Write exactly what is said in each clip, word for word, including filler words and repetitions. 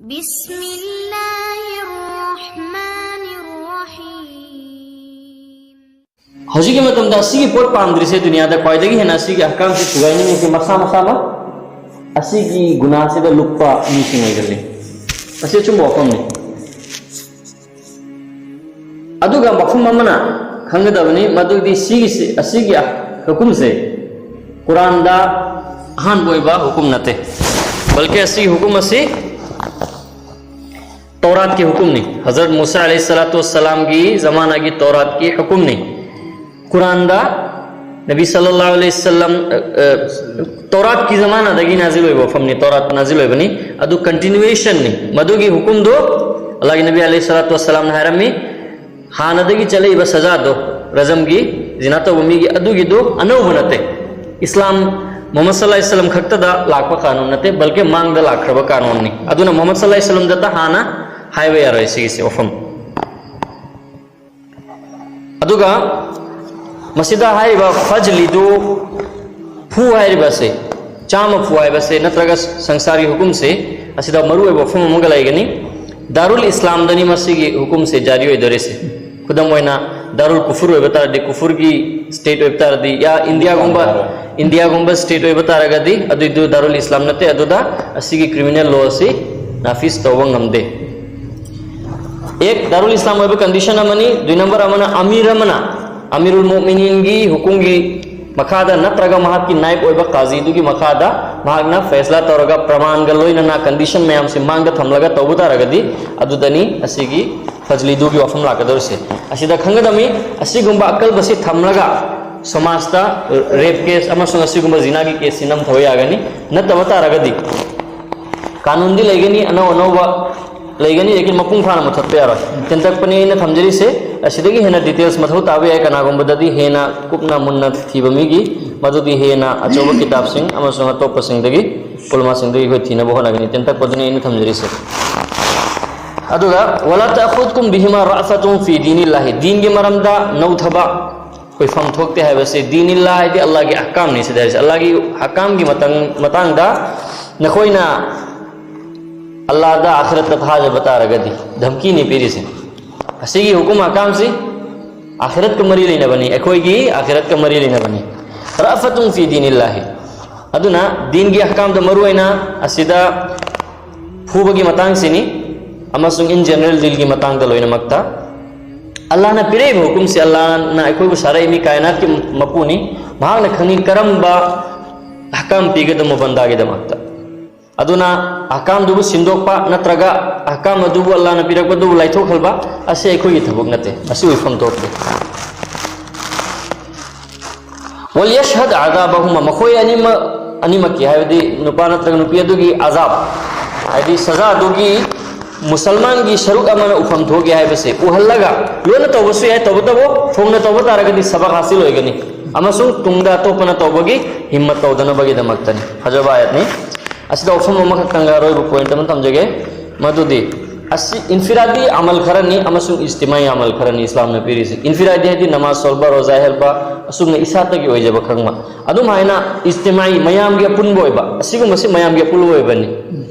بسم الله الرحمن الرحيم. ꯍꯧꯖꯤꯛꯀꯤ ꯃꯇꯝꯗ ꯑꯁꯤꯒꯤ ꯄꯣꯠ ꯄꯥꯝꯗ꯭ꯔꯤꯁꯦ ꯗꯨꯅꯤꯌꯥꯗ ꯈ꯭ꯋꯥꯏꯗꯒꯤ ꯍꯦꯟꯅ ꯑꯁꯤꯒꯤ ꯑꯍꯀꯥꯝꯁꯤ ꯊꯨꯒꯥꯏꯅꯤꯡꯉꯤꯁꯦ ꯃꯁꯥ ꯃꯁꯥꯃꯛ ꯑꯁꯤꯒꯤ ꯒꯨꯅꯥꯁꯤꯗ ꯂꯨꯞꯄ ꯃꯤꯁꯤꯡ ꯑꯣꯏꯒꯜꯂꯤ꯫ ꯃꯁꯤ ꯑꯆꯨꯝꯕ ꯋꯥꯐꯝꯅꯤ꯫ ꯑꯗꯨꯒ ꯃꯐꯝ ꯑꯃꯅ ꯈꯪꯒꯗꯕꯅꯤ, ꯃꯗꯨꯗꯤ ꯁꯤꯒꯤꯁꯤ, ꯑꯁꯤꯒꯤ ꯍꯨꯀꯨꯝꯁꯦ ꯀꯨꯔꯥꯟꯗ ꯑꯍꯥꯟꯕ ꯑꯣꯏꯕ ꯍꯨꯀꯨꯝ ꯅꯠꯇꯦ, ꯕꯜꯀꯤ ꯑꯁꯤꯒꯤ ꯍꯨꯀꯨꯝ ꯑꯁꯤ ꯇꯧꯔꯥꯠꯀꯤ ꯍꯨꯀꯨꯝꯅꯤ꯫ ꯍꯖꯔꯠ ꯃꯨꯁꯥ ꯑꯂꯩꯍꯤ ꯁꯂꯥꯇꯨ ꯋꯁꯁꯂꯥꯝꯒꯤ ꯖꯃꯥꯅꯥꯒꯤ ꯇꯧꯔꯥꯠꯀꯤ ꯍꯨꯀꯨꯝꯅꯤ꯫ ꯀꯨꯔꯥꯟꯗ ꯅꯕꯤ ꯁꯜꯂꯜꯂꯥꯍꯨ ꯑꯂꯩꯍꯤ ꯋꯁꯜꯂꯝ, ꯑ, ꯑ, ꯇꯧꯔꯥꯠꯀꯤ ꯖꯃꯥꯅꯥꯗꯒꯤ ꯅꯥꯖꯤꯜ ꯑꯣꯏꯕ ꯋꯥꯐꯝꯅꯤ, ꯇꯧꯔꯥꯠ ꯅꯥꯖꯤꯜ ꯑꯣꯏꯕꯅꯤ꯫ ꯑꯗꯨ ꯀꯟꯇꯤꯅ꯭ꯌꯨꯋꯦꯁꯟꯅꯤ꯫ ꯃꯗꯨꯒꯤ ꯍꯨꯀꯨꯝꯗꯨ ꯑꯜꯂꯥꯍꯒꯤ ꯅꯕꯤ ꯑꯂꯩꯍꯤ ꯁꯂꯥꯇꯨ ꯋꯁꯁꯂꯥꯝꯅ ꯍꯥꯏꯔꯝꯃꯤ, ꯍꯥꯟꯅꯗꯒꯤ ꯆꯠꯂꯛꯏꯕ ꯁꯖꯥꯗꯣ, ꯔꯖꯝꯒꯤ, ꯖꯤꯅꯥ ꯇꯧꯕ ꯃꯤꯒꯤ, ꯑꯗꯨꯒꯤꯗꯨ ꯑꯅꯧꯕ ꯅꯠꯇꯦ꯫ ꯏꯁꯂꯥꯝ ꯃꯨꯍꯝꯃꯗ ꯁꯜꯂꯥꯍꯨ ꯑꯂꯩꯍꯤ ꯋꯁꯜꯂꯝ ꯈꯛꯇꯗ ꯂꯥꯛꯄ ꯀꯥꯅꯨꯟ ꯅꯠꯇꯦ, ꯕꯜꯀꯤ ꯃꯥꯡꯗ ꯂꯥꯛꯈ꯭ꯔꯕ ꯀꯥꯅꯨꯟꯅꯤ꯫ ꯑꯗꯨꯅ ꯃꯨꯍꯝꯃꯗ ꯁꯜꯂꯥꯍꯨ ꯑꯂꯩꯍꯤ ꯋꯁꯜꯂꯝꯗꯇ ꯍꯥꯟꯅ ꯍꯥꯏꯕ ꯌꯥꯔꯣꯏ ꯁꯤꯒꯤꯁꯦ ꯋꯥꯐꯝ꯫ ꯑꯗꯨꯒ ꯃꯁꯤꯗ ꯍꯥꯏꯔꯤꯕ ꯐꯖꯂꯤꯗꯨ, ꯐꯨ ꯍꯥꯏꯔꯤꯕ ꯑꯁꯤ, ꯆꯥꯝꯃ ꯐꯨ ꯍꯥꯏꯕꯁꯦ ꯅꯠꯇ꯭ꯔꯒ ꯁꯪꯁꯥꯔꯒꯤ ꯍꯨꯀꯨꯝꯁꯦ, ꯑꯁꯤꯗ ꯃꯔꯨꯑꯣꯏꯕ ꯋꯥꯐꯝ ꯑꯃꯒ ꯂꯩꯒꯅꯤ꯫ ꯗꯥꯔꯨꯜ ꯏꯁꯂꯥꯝꯗꯅꯤ ꯃꯁꯤꯒꯤ ꯍꯨꯀꯨꯝꯁꯦ ꯖꯥꯔꯤ ꯑꯣꯏꯗꯣꯔꯤꯁꯦ꯫ ꯈꯨꯗꯝ ꯑꯣꯏꯅ ꯗꯥꯔꯨꯜ ꯀꯨꯐꯨꯔ ꯑꯣꯏꯕ ꯇꯥꯔꯗꯤ, ꯀꯨꯐꯨꯔꯒꯤ ꯁ꯭ꯇꯦꯠ ꯑꯣꯏꯕ ꯇꯥꯔꯗꯤ, ꯌꯥ ꯏꯟꯗꯤꯌꯥꯒꯨꯝꯕ, ꯏꯟꯗꯤꯌꯥꯒꯨꯝꯕ ꯁ꯭ꯇꯦꯠ ꯑꯣꯏꯕ ꯇꯥꯔꯒꯗꯤ, ꯑꯗꯨꯏꯗꯨ ꯗꯥꯔꯨꯜ ꯏꯁꯂꯥꯝ ꯅꯠꯇꯦ, ꯑꯗꯨꯗ ꯑꯁꯤꯒꯤ ꯀ꯭ꯔꯤꯃꯤꯅꯦꯜ ꯂꯣ ꯑꯁꯤ ꯅꯥꯐꯤꯁ ꯇꯧꯕ ꯉꯝꯗꯦ꯫ ꯑꯦꯛ ꯗꯥꯔꯨꯜ ꯏꯁꯂꯥꯝ ꯑꯣꯏꯕ ꯀꯟꯗꯤꯁꯟ ꯑꯃꯅꯤ꯫ ꯗꯨꯏ ꯅꯝꯕꯔ ꯑꯃꯅ ꯑꯃꯤꯔ ꯑꯃꯅ ꯑꯃꯤꯔꯨꯜ ꯃꯨꯑꯃꯤꯅꯤꯟꯒꯤ ꯍꯨꯀꯨꯝꯒꯤ ꯃꯈꯥꯗ ꯅꯠꯇ꯭ꯔꯒ ꯃꯍꯥꯛꯀꯤ ꯅꯥꯏꯕ ꯑꯣꯏꯕ ꯀꯥꯖꯤꯗꯨꯒꯤ ꯃꯈꯥꯗ ꯃꯍꯥꯛꯅ ꯐꯩꯁꯂꯥ ꯇꯧꯔꯒ ꯄ꯭ꯔꯃꯥꯟꯒ ꯂꯣꯏꯅꯅ ꯀꯟꯗꯤꯁꯟ ꯃꯌꯥꯝꯁꯦ ꯃꯥꯡꯗ ꯊꯝꯂꯒ ꯇꯧꯕ ꯇꯥꯔꯒꯗꯤ, ꯑꯗꯨꯗꯅꯤ ꯑꯁꯤꯒꯤ ꯐꯖꯂꯤꯗꯨꯒꯤ ꯋꯥꯐꯝ ꯂꯥꯛꯀꯗꯧꯔꯤꯁꯦ꯫ ꯑꯁꯤꯗ ꯈꯪꯒꯗꯕꯅꯤ, ꯑꯁꯤꯒꯨꯝꯕ ꯑꯀꯜꯕꯁꯤ ꯊꯝꯂꯒ ꯁꯃꯥꯖꯇ ꯔꯦꯞ ꯀꯦꯁ ꯑꯃꯁꯨꯡ ꯑꯁꯤꯒꯨꯝꯕ ꯖꯤꯅꯥꯒꯤ ꯀꯦꯁꯁꯤ ꯅꯝꯊꯕ ꯌꯥꯒꯅꯤ꯫ ꯅꯠꯇꯕ ꯇꯥꯔꯒꯗꯤ ꯀꯥꯅꯨꯟꯗꯤ ꯂꯩꯒꯅꯤ, ꯑꯅꯧ ꯑꯅꯧꯕ ꯂꯩꯒꯅꯤ, ꯂꯦꯀꯤꯟ ꯃꯄꯨꯡ ꯐꯥꯅ ꯃꯨꯊꯠꯄ ꯌꯥꯔꯣꯏ꯫ ꯇꯦꯟꯇꯛꯄꯅꯤ ꯑꯩꯅ ꯊꯝꯖꯔꯤꯁꯦ꯫ ꯑꯁꯤꯗꯒꯤ ꯍꯦꯟꯅ ꯗꯤꯇꯦꯜꯁ ꯃꯊꯧ ꯇꯥꯕ ꯌꯥꯏ, ꯀꯅꯥꯒꯨꯝꯕꯗꯗꯤ ꯍꯦꯟꯅ ꯀꯨꯞꯅ ꯃꯨꯟꯅ ꯊꯤꯕ ꯃꯤꯒꯤ, ꯃꯗꯨꯗꯤ ꯍꯦꯟꯅ ꯑꯆꯧꯕ ꯀꯤꯇꯥꯕꯁꯤꯡ ꯑꯃꯁꯨꯡ ꯑꯇꯣꯞꯄꯁꯤꯡꯗꯒꯤ, ꯎꯂꯃꯥꯁꯤꯡꯗꯒꯤ ꯑꯩꯈꯣꯏ ꯊꯤꯅꯕ ꯍꯣꯠꯅꯒꯅꯤ꯫ ꯇꯦꯟꯇꯛꯄꯗꯨꯅꯤ ꯑꯩꯅ ꯊꯝꯖꯔꯤꯁꯦ꯫ ꯑꯗꯨꯒ "ꯋꯂꯥ ꯇꯥꯈꯨꯗꯀꯨꯝ ꯕꯤꯍꯤꯃꯥ ꯔꯥꯐꯥꯇꯨꯝ ꯐꯤ ꯗꯤꯅꯤꯜꯂꯥꯍꯤ", ꯗꯤꯟꯒꯤ ꯃꯔꯝꯗ ꯅꯧꯊꯕ ꯈꯣꯏꯐꯝ ꯊꯣꯛꯇꯦ ꯍꯥꯏꯕꯁꯦ꯫ ꯗꯤꯅꯤꯜꯂꯥ ꯍꯥꯏꯗꯤ ꯑꯜꯂꯥꯍꯒꯤ ꯑꯍꯀꯥꯝꯅꯤ ꯁꯤꯗ ꯍꯥꯏꯔꯤꯁꯦ꯫ ꯑꯜꯂꯥꯍꯒꯤ ꯑꯍꯀꯥꯝꯒꯤ ꯃꯇꯥꯡ-, ꯃꯇꯥꯡꯗ ꯅꯈꯣꯏꯅ ꯑꯜꯂꯥꯗ ꯑꯥꯈꯤꯔꯠꯇ ꯊꯥꯖꯕ ꯇꯥꯔꯒꯗꯤ ꯙꯝꯀꯤꯅꯤ ꯄꯤꯔꯤꯁꯦ꯫ ꯑꯁꯤꯒꯤ ꯍꯨꯀꯨꯝ ꯑꯍꯀꯥꯝꯁꯤ ꯑꯥꯈꯤꯔꯠꯀ ꯃꯔꯤ ꯂꯩꯅꯕꯅꯤ, ꯑꯩꯈꯣꯏꯒꯤ ꯑꯥꯈꯤꯔꯠꯀ ꯃꯔꯤ ꯂꯩꯅꯕꯅꯤ꯫ ꯔꯑꯐꯇꯨꯝ ꯐꯤ ꯗꯤꯅꯤꯜꯂꯥꯍꯤ꯫ ꯑꯗꯨꯅ ꯗꯤꯟꯒꯤ ꯑꯍꯀꯥꯝꯗ ꯃꯔꯨꯑꯣꯏꯅ ꯑꯁꯤꯗ ꯐꯨꯕꯒꯤ ꯃꯇꯥꯡꯁꯤꯅꯤ, ꯑꯃꯁꯨꯡ in general ꯗꯤꯜꯒꯤ ꯃꯇꯥꯡꯗ ꯂꯣꯏꯅꯃꯛꯇ꯫ ꯑꯜꯂꯥꯍꯅ ꯄꯤꯔꯛꯏꯕ ꯍꯨꯀꯨꯝꯁꯤ, ꯑꯜꯂꯥꯍꯅ ꯑꯩꯈꯣꯏꯕꯨ ꯁꯥꯔꯛꯏ, ꯃꯤ ꯀꯥꯏꯅꯥꯠꯀꯤ ꯃꯄꯨꯅꯤ, ꯃꯍꯥꯛꯅ ꯈꯪꯏ ꯀꯔꯝꯕ ꯑꯍꯀꯥꯝ ꯄꯤꯒꯗꯕ ꯕꯟꯗꯥꯒꯤꯗꯃꯛꯇ꯫ ꯑꯗꯨꯅ ꯑꯍꯀꯥꯝꯗꯨꯕꯨ ꯁꯤꯟꯗꯣꯛꯄ ꯅꯠꯇ꯭ꯔꯒ ꯑꯍꯀꯥꯝ ꯑꯗꯨꯕꯨ ꯑꯜꯂꯥꯍꯅ ꯄꯤꯔꯛꯄꯗꯨꯕꯨ ꯂꯥꯏꯊꯣꯛꯍꯟꯕ ꯑꯁꯤ ꯑꯩꯈꯣꯏꯒꯤ ꯊꯕꯛ ꯅꯠꯇꯦ, ꯑꯁꯤ ꯑꯣꯏꯐꯝ ꯊꯣꯛꯇꯦ꯫ وليشهد عذابهما, ꯃꯈꯣꯏ ꯑꯅꯤꯃꯛ, ꯑꯅꯤꯃꯛꯀꯤ ꯍꯥꯏꯕꯗꯤ ꯅꯨꯄꯥ ꯅꯠꯇ꯭ꯔꯒ ꯅꯨꯄꯤ ꯑꯗꯨꯒꯤ ꯑꯖꯥꯕ, ꯍꯥꯏꯗꯤ ꯁꯖꯥꯗꯨꯒꯤ ꯃꯨꯁꯜꯃꯥꯟꯒꯤ ꯁꯔꯨꯛ ꯑꯃꯅ ꯎꯐꯝ ꯊꯣꯛꯏ ꯍꯥꯏꯕꯁꯦ ꯎꯍꯜꯂꯒ, ꯂꯣꯟꯅ ꯇꯧꯕꯁꯨ ꯌꯥꯏ, ꯇꯧꯕꯇꯕꯨ ꯐꯣꯡꯅ ꯇꯧꯕ ꯇꯥꯔꯒꯗꯤ ꯁꯕꯛ ꯍꯥꯁꯤꯜ ꯑꯣꯏꯒꯅꯤ, ꯑꯃꯁꯨꯡ ꯇꯨꯡꯗ ꯑꯇꯣꯞꯄꯅ ꯇꯧꯕꯒꯤ ꯍꯤꯝꯃꯠ ꯇꯧꯗꯅꯕꯒꯤꯗꯃꯛꯇꯅꯤ꯫ ꯐꯖꯕ ꯑꯥꯌꯠꯅꯤ꯫ ꯑꯁꯤꯗ ꯋꯥꯐꯝ ꯑꯃꯈꯛꯇꯪꯒ ꯑꯔꯣꯏꯕ point ꯑꯃ ꯊꯝꯖꯒꯦ, ꯃꯗꯨꯗꯤ ꯑꯁꯤ ꯏꯟꯐꯤꯔꯥꯗꯤ ꯑꯃꯜ ꯈꯔꯅꯤ ꯑꯃꯁꯨꯡ ꯏꯖꯇꯤꯃꯥꯏ ꯑꯃꯜ ꯈꯔꯅꯤ ꯏꯁꯂꯥꯝꯅ ꯄꯤꯔꯤꯁꯤ꯫ ꯏꯟꯐꯤꯔꯥꯗꯤ ꯍꯥꯏꯗꯤ ꯅꯃꯥꯖ ꯁꯣꯟꯕ, ꯔꯣꯖꯥ ꯍꯦꯜꯕ, ꯑꯁꯨꯝꯅ ꯏꯁꯥꯇꯒꯤ ꯑꯣꯏꯖꯕ ꯈꯪꯕ꯫ ꯑꯗꯨꯝ ꯍꯥꯏꯅ ꯏꯖꯇꯤꯃꯥꯏ, ꯃꯌꯥꯝꯒꯤ ꯑꯄꯨꯟꯕ ꯑꯣꯏꯕ, ꯑꯁꯤꯒꯨꯝꯕꯁꯤ ꯃꯌꯥꯝꯒꯤ ꯑꯄꯨꯟꯕ ꯑꯣꯏꯕꯅꯤ꯫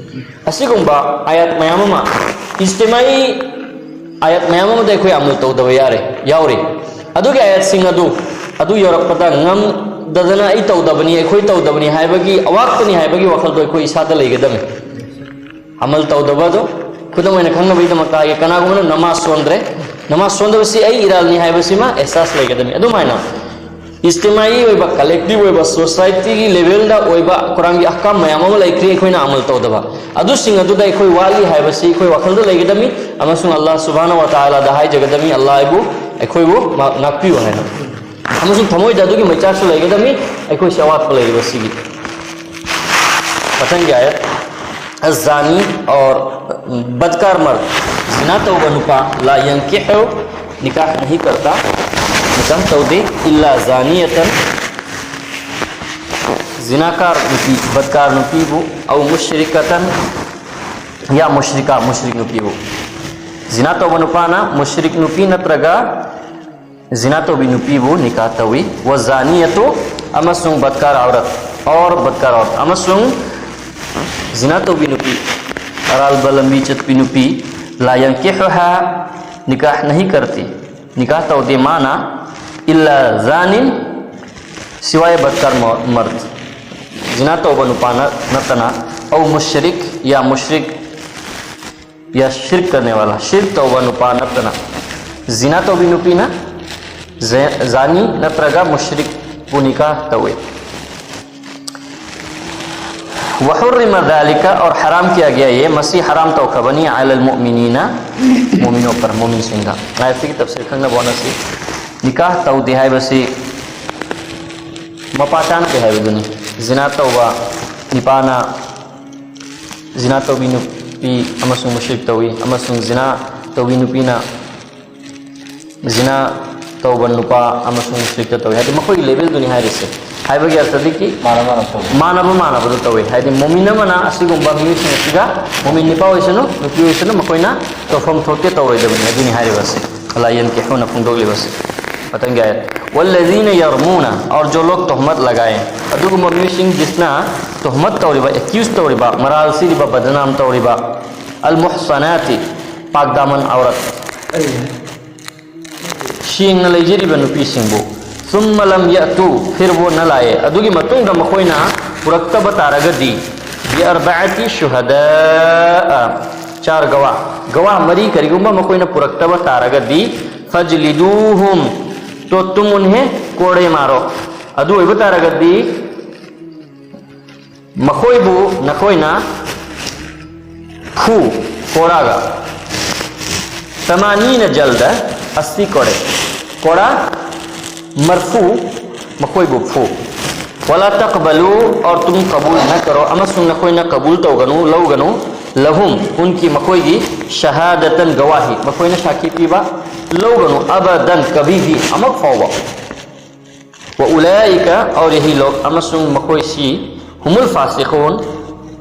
ꯑꯁꯤꯒꯨꯝꯕ ꯑꯥꯌꯠ ꯃꯌꯥꯝ ꯑꯃ, ꯏꯖꯇꯤꯃꯥꯏ ꯑꯥꯌꯠ ꯃꯌꯥꯝ ꯑꯃꯗ ꯑꯩꯈꯣꯏ ꯑꯃꯜ ꯇꯧꯗꯕ ꯌꯥꯔꯦ, ꯌꯥꯎꯔꯤ꯫ ꯑꯗꯨꯒꯤ ꯑꯥꯌꯠꯁꯤꯡ ꯑꯗꯨ, ꯑꯗꯨ ꯌꯧꯔꯛꯄꯗ ꯉꯝꯗꯗꯅ ꯑꯩ ꯇꯧꯗꯕꯅꯤ, ꯑꯩꯈꯣꯏ ꯇꯧꯗꯕꯅꯤ ꯍꯥꯏꯕꯒꯤ, ꯑꯋꯥꯠꯄꯅꯤ ꯍꯥꯏꯕꯒꯤ ꯋꯥꯈꯜꯗꯣ ꯑꯩꯈꯣꯏ ꯏꯁꯥꯗ ꯂꯩꯒꯗꯕꯅꯤ꯫ ꯑꯃꯜ ꯇꯧꯗꯕꯗꯣ ꯈꯨꯗꯝ ꯑꯣꯏꯅ ꯈꯪꯅꯕꯒꯤꯗꯃꯛꯇ ꯍꯥꯏꯒꯦ, ꯀꯅꯥꯒꯨꯝꯕꯅ ꯅꯃꯥꯖ ꯁꯣꯟꯗ꯭ꯔꯦ, ꯅꯃꯥꯖ ꯁꯣꯟꯗꯕꯁꯤ ꯑꯩ ꯏꯔꯥꯜꯅꯤ ꯍꯥꯏꯕꯁꯤꯃ ꯑꯦꯍꯁꯥꯁ ꯂꯩꯒꯗꯕꯅꯤ꯫ ꯑꯗꯨꯃꯥꯏꯅ ꯏꯖꯇꯤꯃꯥꯏ ꯑꯣꯏꯕ, collective ꯑꯣꯏꯕ, society ꯒꯤ level ꯗ ꯑꯣꯏꯕ ꯀꯨꯔꯥꯟꯒꯤ ꯑꯍꯀꯥꯝ ꯃꯌꯥꯝ ꯑꯃ ꯂꯩꯈ꯭ꯔꯤ, ꯑꯩꯈꯣꯏꯅ ꯑꯃꯜ ꯇꯧꯗꯕ꯫ ꯑꯗꯨꯁꯤꯡ ꯑꯗꯨꯗ ꯑꯩꯈꯣꯏ ꯋꯥꯠꯂꯤ ꯍꯥꯏꯕꯁꯤ ꯑꯩꯈꯣꯏ ꯋꯥꯈꯜꯗ ꯂꯩꯒꯗꯕꯅꯤ, ꯑꯃꯁꯨꯡ ꯑꯜꯂꯥꯍ ꯁꯨꯕꯍꯥꯅꯍꯨ ꯋ ꯇꯥꯂꯥꯗ ꯍꯥꯏꯖꯒꯗꯕꯅꯤ, ꯑꯜꯂꯥꯍ ꯑꯩꯕꯨ, ꯑꯩꯈꯣꯏꯕꯨ ꯃꯥ-, ꯉꯥꯛꯄꯤꯌꯨ ꯍꯥꯏꯅ꯫ ꯑꯃꯁꯨꯡ ꯊꯃꯣꯏꯗ ꯑꯗꯨꯒꯤ ꯃꯩꯆꯥꯛꯁꯨ ꯂꯩꯒꯗꯕꯅꯤ, ꯑꯩꯈꯣꯏꯁꯦ ꯑꯋꯥꯠꯄ ꯂꯩꯔꯤꯕꯁꯤꯒꯤ꯫ ꯃꯊꯪꯒꯤ ꯑꯥꯌꯠ, الزاني और बदकार मर्द, ज़िना तौबा नुपा, لا ينكح, निकाह नहीं करता, निकाह तौदे, إلا زانية, ज़िनाकार नुपी, बदकार नुपीबु, أو مشركة, या मुश्रिका, मुश्रिक नुपीबु। ज़िना तौबा नुपाना मुश्रिक नुपी नत्रगा ज़िना तौबी नुपीबु निकाह तौई, व ज़ानियतु, अमसुंग बदकार औरत, और बदकार औरत, अमसुंग ज़िना तौबी नुपी, ꯑꯔꯥꯟꯕ ꯂꯝꯕꯤ ꯆꯠꯄꯤ ꯅꯨꯄꯤ, لا ينكحها, ꯅꯤꯀꯥꯍ ꯅꯍꯤ ꯀꯔꯇꯤ, ꯅꯤꯀꯥꯍ ꯇꯧꯗꯦ ꯃꯥꯅ, إلا زان, ꯁꯤꯋꯥꯏ ꯕꯗꯀꯥꯔ ꯃꯔꯗ, ꯖꯤꯅꯥ ꯇꯧꯕ ꯅꯨꯄꯥ ꯅꯠꯇꯅ, أو مشرك, ꯌꯥ ꯃꯨꯁ꯭ꯔꯤꯛ, ꯌꯥ ꯁꯤꯔꯛ ꯀꯔꯅꯦ ꯋꯥꯂꯥ, ꯁꯤꯔꯛ ꯇꯧꯕ ꯅꯨꯄꯥ ꯅꯠꯇꯅ, ꯖꯤꯅꯥ ꯇꯧꯕꯤ ꯅꯨꯄꯤꯅ ꯖꯥꯅꯤ ꯅꯠꯇ꯭ꯔꯒ ꯃꯨꯁ꯭ꯔꯤꯛꯄꯨ ꯅꯤꯀꯥꯍ ꯇꯧꯏ꯫ وحرم ذلك, और हराम किया गया, ये ꯃꯁꯤ ꯍꯔꯥꯝ ꯇꯧꯈ꯭ꯔꯕꯅꯤ, على المؤمنين, ꯃꯨꯃꯤꯟ ꯎꯄꯔ, ꯃꯨꯃꯤꯟꯁꯤꯡꯗ꯫ ꯑꯥꯌꯠꯁꯤꯒꯤ ꯇꯐꯁꯤꯔ ꯈꯪꯅꯕ ꯍꯣꯠꯅꯁꯤ꯫ ꯅꯤꯀꯥꯍ ꯇꯧꯗꯦ ꯍꯥꯏꯕꯁꯤ ꯃꯄꯥ ꯆꯥꯅꯗꯦ ꯍꯥꯏꯕꯗꯨꯅꯤ꯫ ꯖꯤꯅꯥ ꯇꯧꯕ ꯅꯤꯄꯥꯅ ꯖꯤꯅꯥ ꯇꯧꯕꯤ ꯅꯨꯄꯤ ꯑꯃꯁꯨꯡ ꯃꯨꯁ꯭ꯔꯤꯛ ꯇꯧꯏ, ꯑꯃꯁꯨꯡ ꯖꯤꯅꯥ ꯇꯧꯕꯤ ꯅꯨꯄꯤꯅ ꯖꯤꯅꯥ ꯇꯧꯕ ꯅꯨꯄꯥ ꯑꯃꯁꯨꯡ ꯃꯨꯁ꯭ꯔꯤꯛꯇ ꯇꯧꯏ꯫ ꯍꯥꯏꯗꯤ ꯃꯈꯣꯏꯒꯤ ꯂꯦꯕꯦꯜꯗꯨꯅꯤ ꯍꯥꯏꯔꯤꯁꯦ꯫ ꯍꯥꯏꯕꯒꯤ ꯑꯔꯊꯗꯤ ꯀꯤ ꯃꯥꯟꯅ ꯃꯥꯟꯅ ꯇꯧꯕ꯫ ꯃꯥꯟꯅꯕ ꯃꯥꯟꯅꯕꯗꯨ ꯇꯧꯏ꯫ ꯍꯥꯏꯗꯤ ꯃꯣꯃꯤꯟ ꯑꯃꯅ ꯑꯁꯤꯒꯨꯝꯕ ꯃꯤꯑꯣꯏꯁꯤꯡ ꯑꯁꯤꯒ ꯃꯣꯃꯤꯟ ꯅꯨꯄꯥ ꯑꯣꯏꯁꯅꯨ, ꯅꯨꯄꯤ ꯑꯣꯏꯁꯅꯨ, ꯃꯈꯣꯏꯅ ꯇꯧꯐꯝ ꯊꯣꯛꯇꯦ, ꯇꯧꯔꯣꯏꯗꯕꯅꯤ꯫ ꯑꯗꯨꯅꯤ ꯍꯥꯏꯔꯤꯕꯁꯦ꯫ ꯐꯂꯥ ꯌꯟꯀꯤꯍꯨꯅ ꯐꯣꯡꯗꯣꯛꯂꯤꯕꯁꯦ꯫ ꯃꯊꯪꯒꯤ ꯑꯥꯌꯠ꯫ والذين يرمون, और जो लोग तोहमत लगाए, ꯑꯗꯨꯒꯨꯝꯕ ꯃꯤꯑꯣꯏꯁꯤꯡ ꯖꯤꯁꯅ ꯇꯣꯍꯃꯠ ꯇꯧꯔꯤꯕ, ꯑꯦꯀ꯭ꯌꯨꯁ ꯇꯧꯔꯤꯕ, ꯃꯔꯥꯜ ꯁꯤꯔꯤꯕ, ꯕꯗꯅꯥꯝ ꯇꯧꯔꯤꯕ, المحصنات, ꯄꯥꯛꯗꯥꯃꯟ ꯑꯧꯔꯠ꯫ ꯁꯦꯡꯅ ꯂꯩꯖꯔꯤꯕ ꯅꯨꯄꯤꯁꯤꯡꯕꯨ, ثم لم يأتوا, ꯐꯤꯔꯕꯣꯟꯅ ꯂꯥꯛꯑꯦ, ꯑꯗꯨꯒꯤ ꯃꯇꯨꯡꯗ ꯃꯈꯣꯏꯅ ꯄꯨꯔꯛꯇꯕ ꯇꯥꯔꯒꯗꯤ, بأربعة شهداء, ꯆꯥꯔ ꯒꯋꯥ, ꯒꯋꯥ ꯃꯔꯤ ꯀꯔꯤꯒꯨꯝꯕ ꯃꯈꯣꯏꯅ ꯄꯨꯔꯛꯇꯕ ꯇꯥꯔꯒꯗꯤ, فاجلدوهم, तो तुम उन्हें कोड़े मारो. ꯑꯗꯨ ꯑꯣꯏꯕ ꯇꯥꯔꯒꯗꯤ ꯃꯈꯣꯏꯕꯨ ꯅꯈꯣꯏꯅ ꯐꯨ, ꯀꯣꯔꯥꯒ, ثمانين جلدة, ꯑꯁꯤ ꯀꯣꯔꯦ, ꯀꯣꯔꯥ ꯃꯔꯐꯨ ꯃꯈꯣꯏꯕꯨ ꯐꯨ. ولا تقبلوا, और तुम कबूल न करो, ꯑꯃꯁꯨꯡ ꯅꯈꯣꯏꯅ ꯀꯕꯨꯜ ꯇꯧꯒꯅꯨ, ꯂꯧꯒꯅꯨ, لهم, उनकी, ꯃꯈꯣꯏꯒꯤ, شهادة, ꯒꯋꯥꯍꯤ, ꯃꯈꯣꯏꯅ ꯁꯥꯈꯤ ꯄꯤꯕ ꯂꯧꯒꯅꯨ, أبدا, कभी भी, ꯑꯃꯨꯛ ꯐꯥꯎꯕ. وأولئك, और यही लोग, ꯑꯃꯁꯨꯡ ꯃꯈꯣꯏꯁꯤ, هم الفاسقون,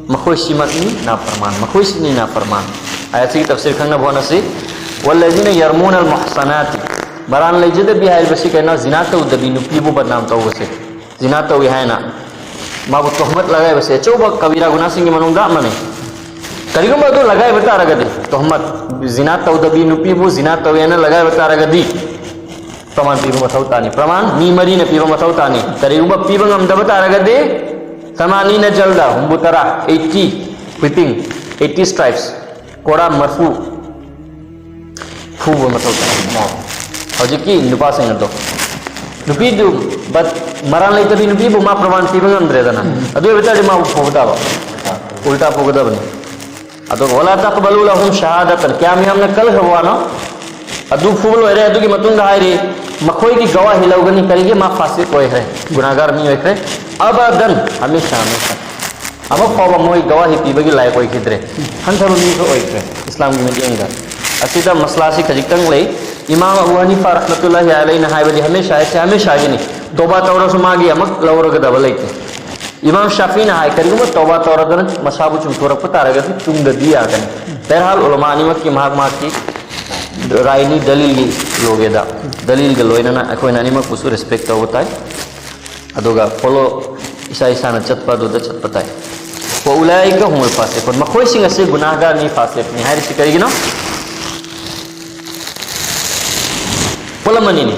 ꯃꯈꯣꯏꯁꯤꯃꯛꯅꯤ ꯅꯥꯐꯔꯃꯥꯟ, ꯃꯈꯣꯏꯁꯤꯅꯤ ꯅꯥꯐꯔꯃꯥꯟ. ꯑꯥꯌꯠꯁꯤꯒꯤ ꯇꯐꯁꯤꯔ ꯈꯪꯅꯕ ꯍꯣꯠꯅꯁꯤ. والذين يرمون المحصنات, ꯃꯔꯥꯟ ꯂꯩꯖꯗꯕꯤ ꯍꯥꯏꯔꯤꯕꯁꯤ ꯀꯩꯅꯣ? ꯖꯤꯅꯥ ꯇꯧꯗꯕꯤ ꯅꯨꯄꯤꯕꯨ ꯕꯗꯅꯥꯝ ꯇꯧꯕꯁꯦ, ꯖꯤꯅꯥ ꯇꯧꯏ ꯍꯥꯏꯅ ꯃꯥꯕꯨ ꯇꯣꯍꯃꯠ ꯂꯒꯥꯏꯕꯁꯦ ꯑꯆꯧꯕ ꯀꯕꯤꯔꯥ ꯒꯨꯅꯥꯁꯤꯡꯒꯤ ꯃꯅꯨꯡꯗ ꯑꯃꯅꯤ. ꯀꯔꯤꯒꯨꯝꯕ ꯑꯗꯨ ꯂꯒꯥꯏꯕ ꯇꯥꯔꯒꯗꯤ, ꯇꯣꯍꯃꯠ, ꯖꯤꯅꯥ ꯇꯧꯗꯕꯤ ꯅꯨꯄꯤꯕꯨ ꯖꯤꯅꯥ ꯇꯧꯋꯦꯅ ꯂꯒꯥꯏꯕ ꯇꯥꯔꯒꯗꯤ, ꯄ꯭ꯔꯃꯥꯟ ꯄꯤꯕ ꯃꯊꯧ ꯇꯥꯅꯤ꯫ ꯄ꯭ꯔꯃꯥꯟ ꯃꯤ ꯃꯔꯤꯅ ꯄꯤꯕ ꯃꯊꯧ ꯇꯥꯅꯤ꯫ ꯀꯔꯤꯒꯨꯝꯕ ꯄꯤꯕ ꯉꯝꯗꯕ ꯇꯥꯔꯒꯗꯤ, ꯁꯃꯥꯅꯤꯅ ꯖꯜꯗ, ꯍꯨꯝꯐꯨ ꯇꯔꯥ, eighty whipping, eighty stripes, ꯀꯣꯔꯥ ꯃꯔꯐꯨ ꯐꯨꯕ ꯃꯊꯧ ꯇꯥꯏ꯫ ꯍꯧꯖꯤꯛꯀꯤ ꯅꯨꯄꯥꯁꯤꯡ ꯑꯗꯣ, ꯅꯨꯄꯤꯗꯨ, but ꯃꯔꯥꯜ ꯂꯩꯇꯕꯤ ꯅꯨꯄꯤꯕꯨ ꯃꯥ ꯄ꯭ꯔꯃꯥꯟ ꯄꯤꯕ ꯉꯝꯗ꯭ꯔꯦꯗꯅ, ꯑꯗꯨ ꯑꯣꯏꯕ ꯇꯥꯔꯗꯤ ꯃꯥꯕꯨ ꯐꯨꯕ ꯇꯥꯕ, ꯎꯜꯇꯥ ꯐꯨꯒꯗꯕꯅꯤ꯫ ꯑꯗꯨꯒ "ꯋꯥꯂꯥ ꯇꯛꯕꯂꯨ ꯂꯍꯨꯝ ꯁꯍꯥꯗꯇꯟ", ꯀꯌꯥꯝ ꯌꯥꯝꯅ ꯀꯜꯈ꯭ꯔꯕ ꯋꯥꯅꯣ꯫ ꯑꯗꯨ ꯐꯨꯕ ꯂꯣꯏꯔꯦ, ꯑꯗꯨꯒꯤ ꯃꯇꯨꯡꯗ ꯍꯥꯏꯔꯤ, ꯃꯈꯣꯏꯒꯤ ꯒꯋꯥꯍꯤ ꯂꯧꯒꯅꯤ꯫ ꯀꯔꯤꯒꯤ? ꯃꯥ ꯐꯥꯁꯤꯛ ꯑꯣꯏꯈ꯭ꯔꯦ, ꯒꯨꯅꯥꯒꯥꯔ ꯃꯤ ꯑꯣꯏꯈ꯭ꯔꯦ꯫ ꯑꯕꯗꯟ, ꯍꯃꯦꯁꯥ ꯍꯃꯦꯁꯥ꯫ ꯑꯃ ꯐꯥꯎꯕ ꯃꯣꯏ ꯒꯋꯥꯍꯤ ꯄꯤꯕꯒꯤ ꯂꯥꯏꯛ ꯑꯣꯏꯈꯤꯗ꯭ꯔꯦ, ꯍꯟꯊꯕ ꯃꯤꯁꯨ ꯑꯣꯏꯈ꯭ꯔꯦ ꯏꯁꯂꯥꯝꯒꯤ ꯃꯤꯠꯌꯦꯡꯗ꯫ ꯑꯁꯤꯗ ꯃꯁꯂꯥꯁꯤ ꯈꯖꯤꯛꯇꯪ ꯂꯩ꯫ ꯏꯃꯥꯝ ꯑꯕꯨ ꯍꯅꯤꯐꯥ ꯔꯍꯃꯇꯨꯜꯂꯥꯍꯤ ꯑꯂꯩꯅ ꯍꯥꯏꯕꯗꯤ ꯍꯃꯦꯁꯥ ꯍꯥꯏꯁꯦ ꯍꯃꯦꯁꯥꯒꯤꯅꯤ, ꯇꯣꯕꯥ ꯇꯧꯔꯁꯨ ꯃꯥꯒꯤ ꯑꯃꯨꯛ ꯂꯧꯔꯒꯗꯕ ꯂꯩꯇꯦ꯫ ꯏꯃꯥꯝ ꯁꯥꯐꯤꯅ ꯍꯥꯏ, ꯀꯔꯤꯒꯨꯝꯕ ꯇꯧꯕꯥ ꯇꯧꯔꯗꯅ ꯃꯁꯥꯕꯨ ꯆꯨꯝꯊꯣꯔꯛꯄ ꯇꯥꯔꯒꯗꯤ ꯇꯨꯡꯗꯗꯤ ꯌꯥꯒꯅꯤ꯫ ꯕꯍꯔꯍꯥꯜ, ꯎꯂꯃꯥ ꯑꯅꯤꯃꯛꯀꯤ ꯃꯍꯥꯛ ꯃꯍꯥꯛꯀꯤ ꯔꯥꯏꯅꯤ, ꯗꯂꯤꯜꯒꯤ ꯂꯣꯒꯦꯗ, ꯗꯂꯤꯜꯒ ꯂꯣꯏꯅꯅ ꯑꯩꯈꯣꯏꯅ ꯑꯅꯤꯃꯛꯄꯨꯁꯨ ꯔꯦꯁꯄꯦꯛ ꯇꯧꯕ ꯇꯥꯏ꯫ ꯑꯗꯨꯒ ꯐꯣꯂꯣ ꯏꯁꯥ ꯏꯁꯥꯅ ꯆꯠꯄ ꯑꯗꯨꯗ ꯆꯠꯄ ꯇꯥꯏ꯫ "ꯋꯥ ꯎꯂꯥꯏꯀ ꯍꯨꯃꯨꯜ ꯐꯥꯁꯤꯀꯨꯟ", ꯃꯈꯣꯏꯁꯤꯡ ꯑꯁꯤ ꯒꯨꯅꯥꯍꯒꯥꯔꯅꯤ, ꯐꯥꯁꯤꯛꯅꯤ ꯍꯥꯏꯔꯤꯁꯤ ꯀꯔꯤꯒꯤꯅꯣ? ꯄꯣꯠ ꯑꯃꯅꯤꯅꯤ꯫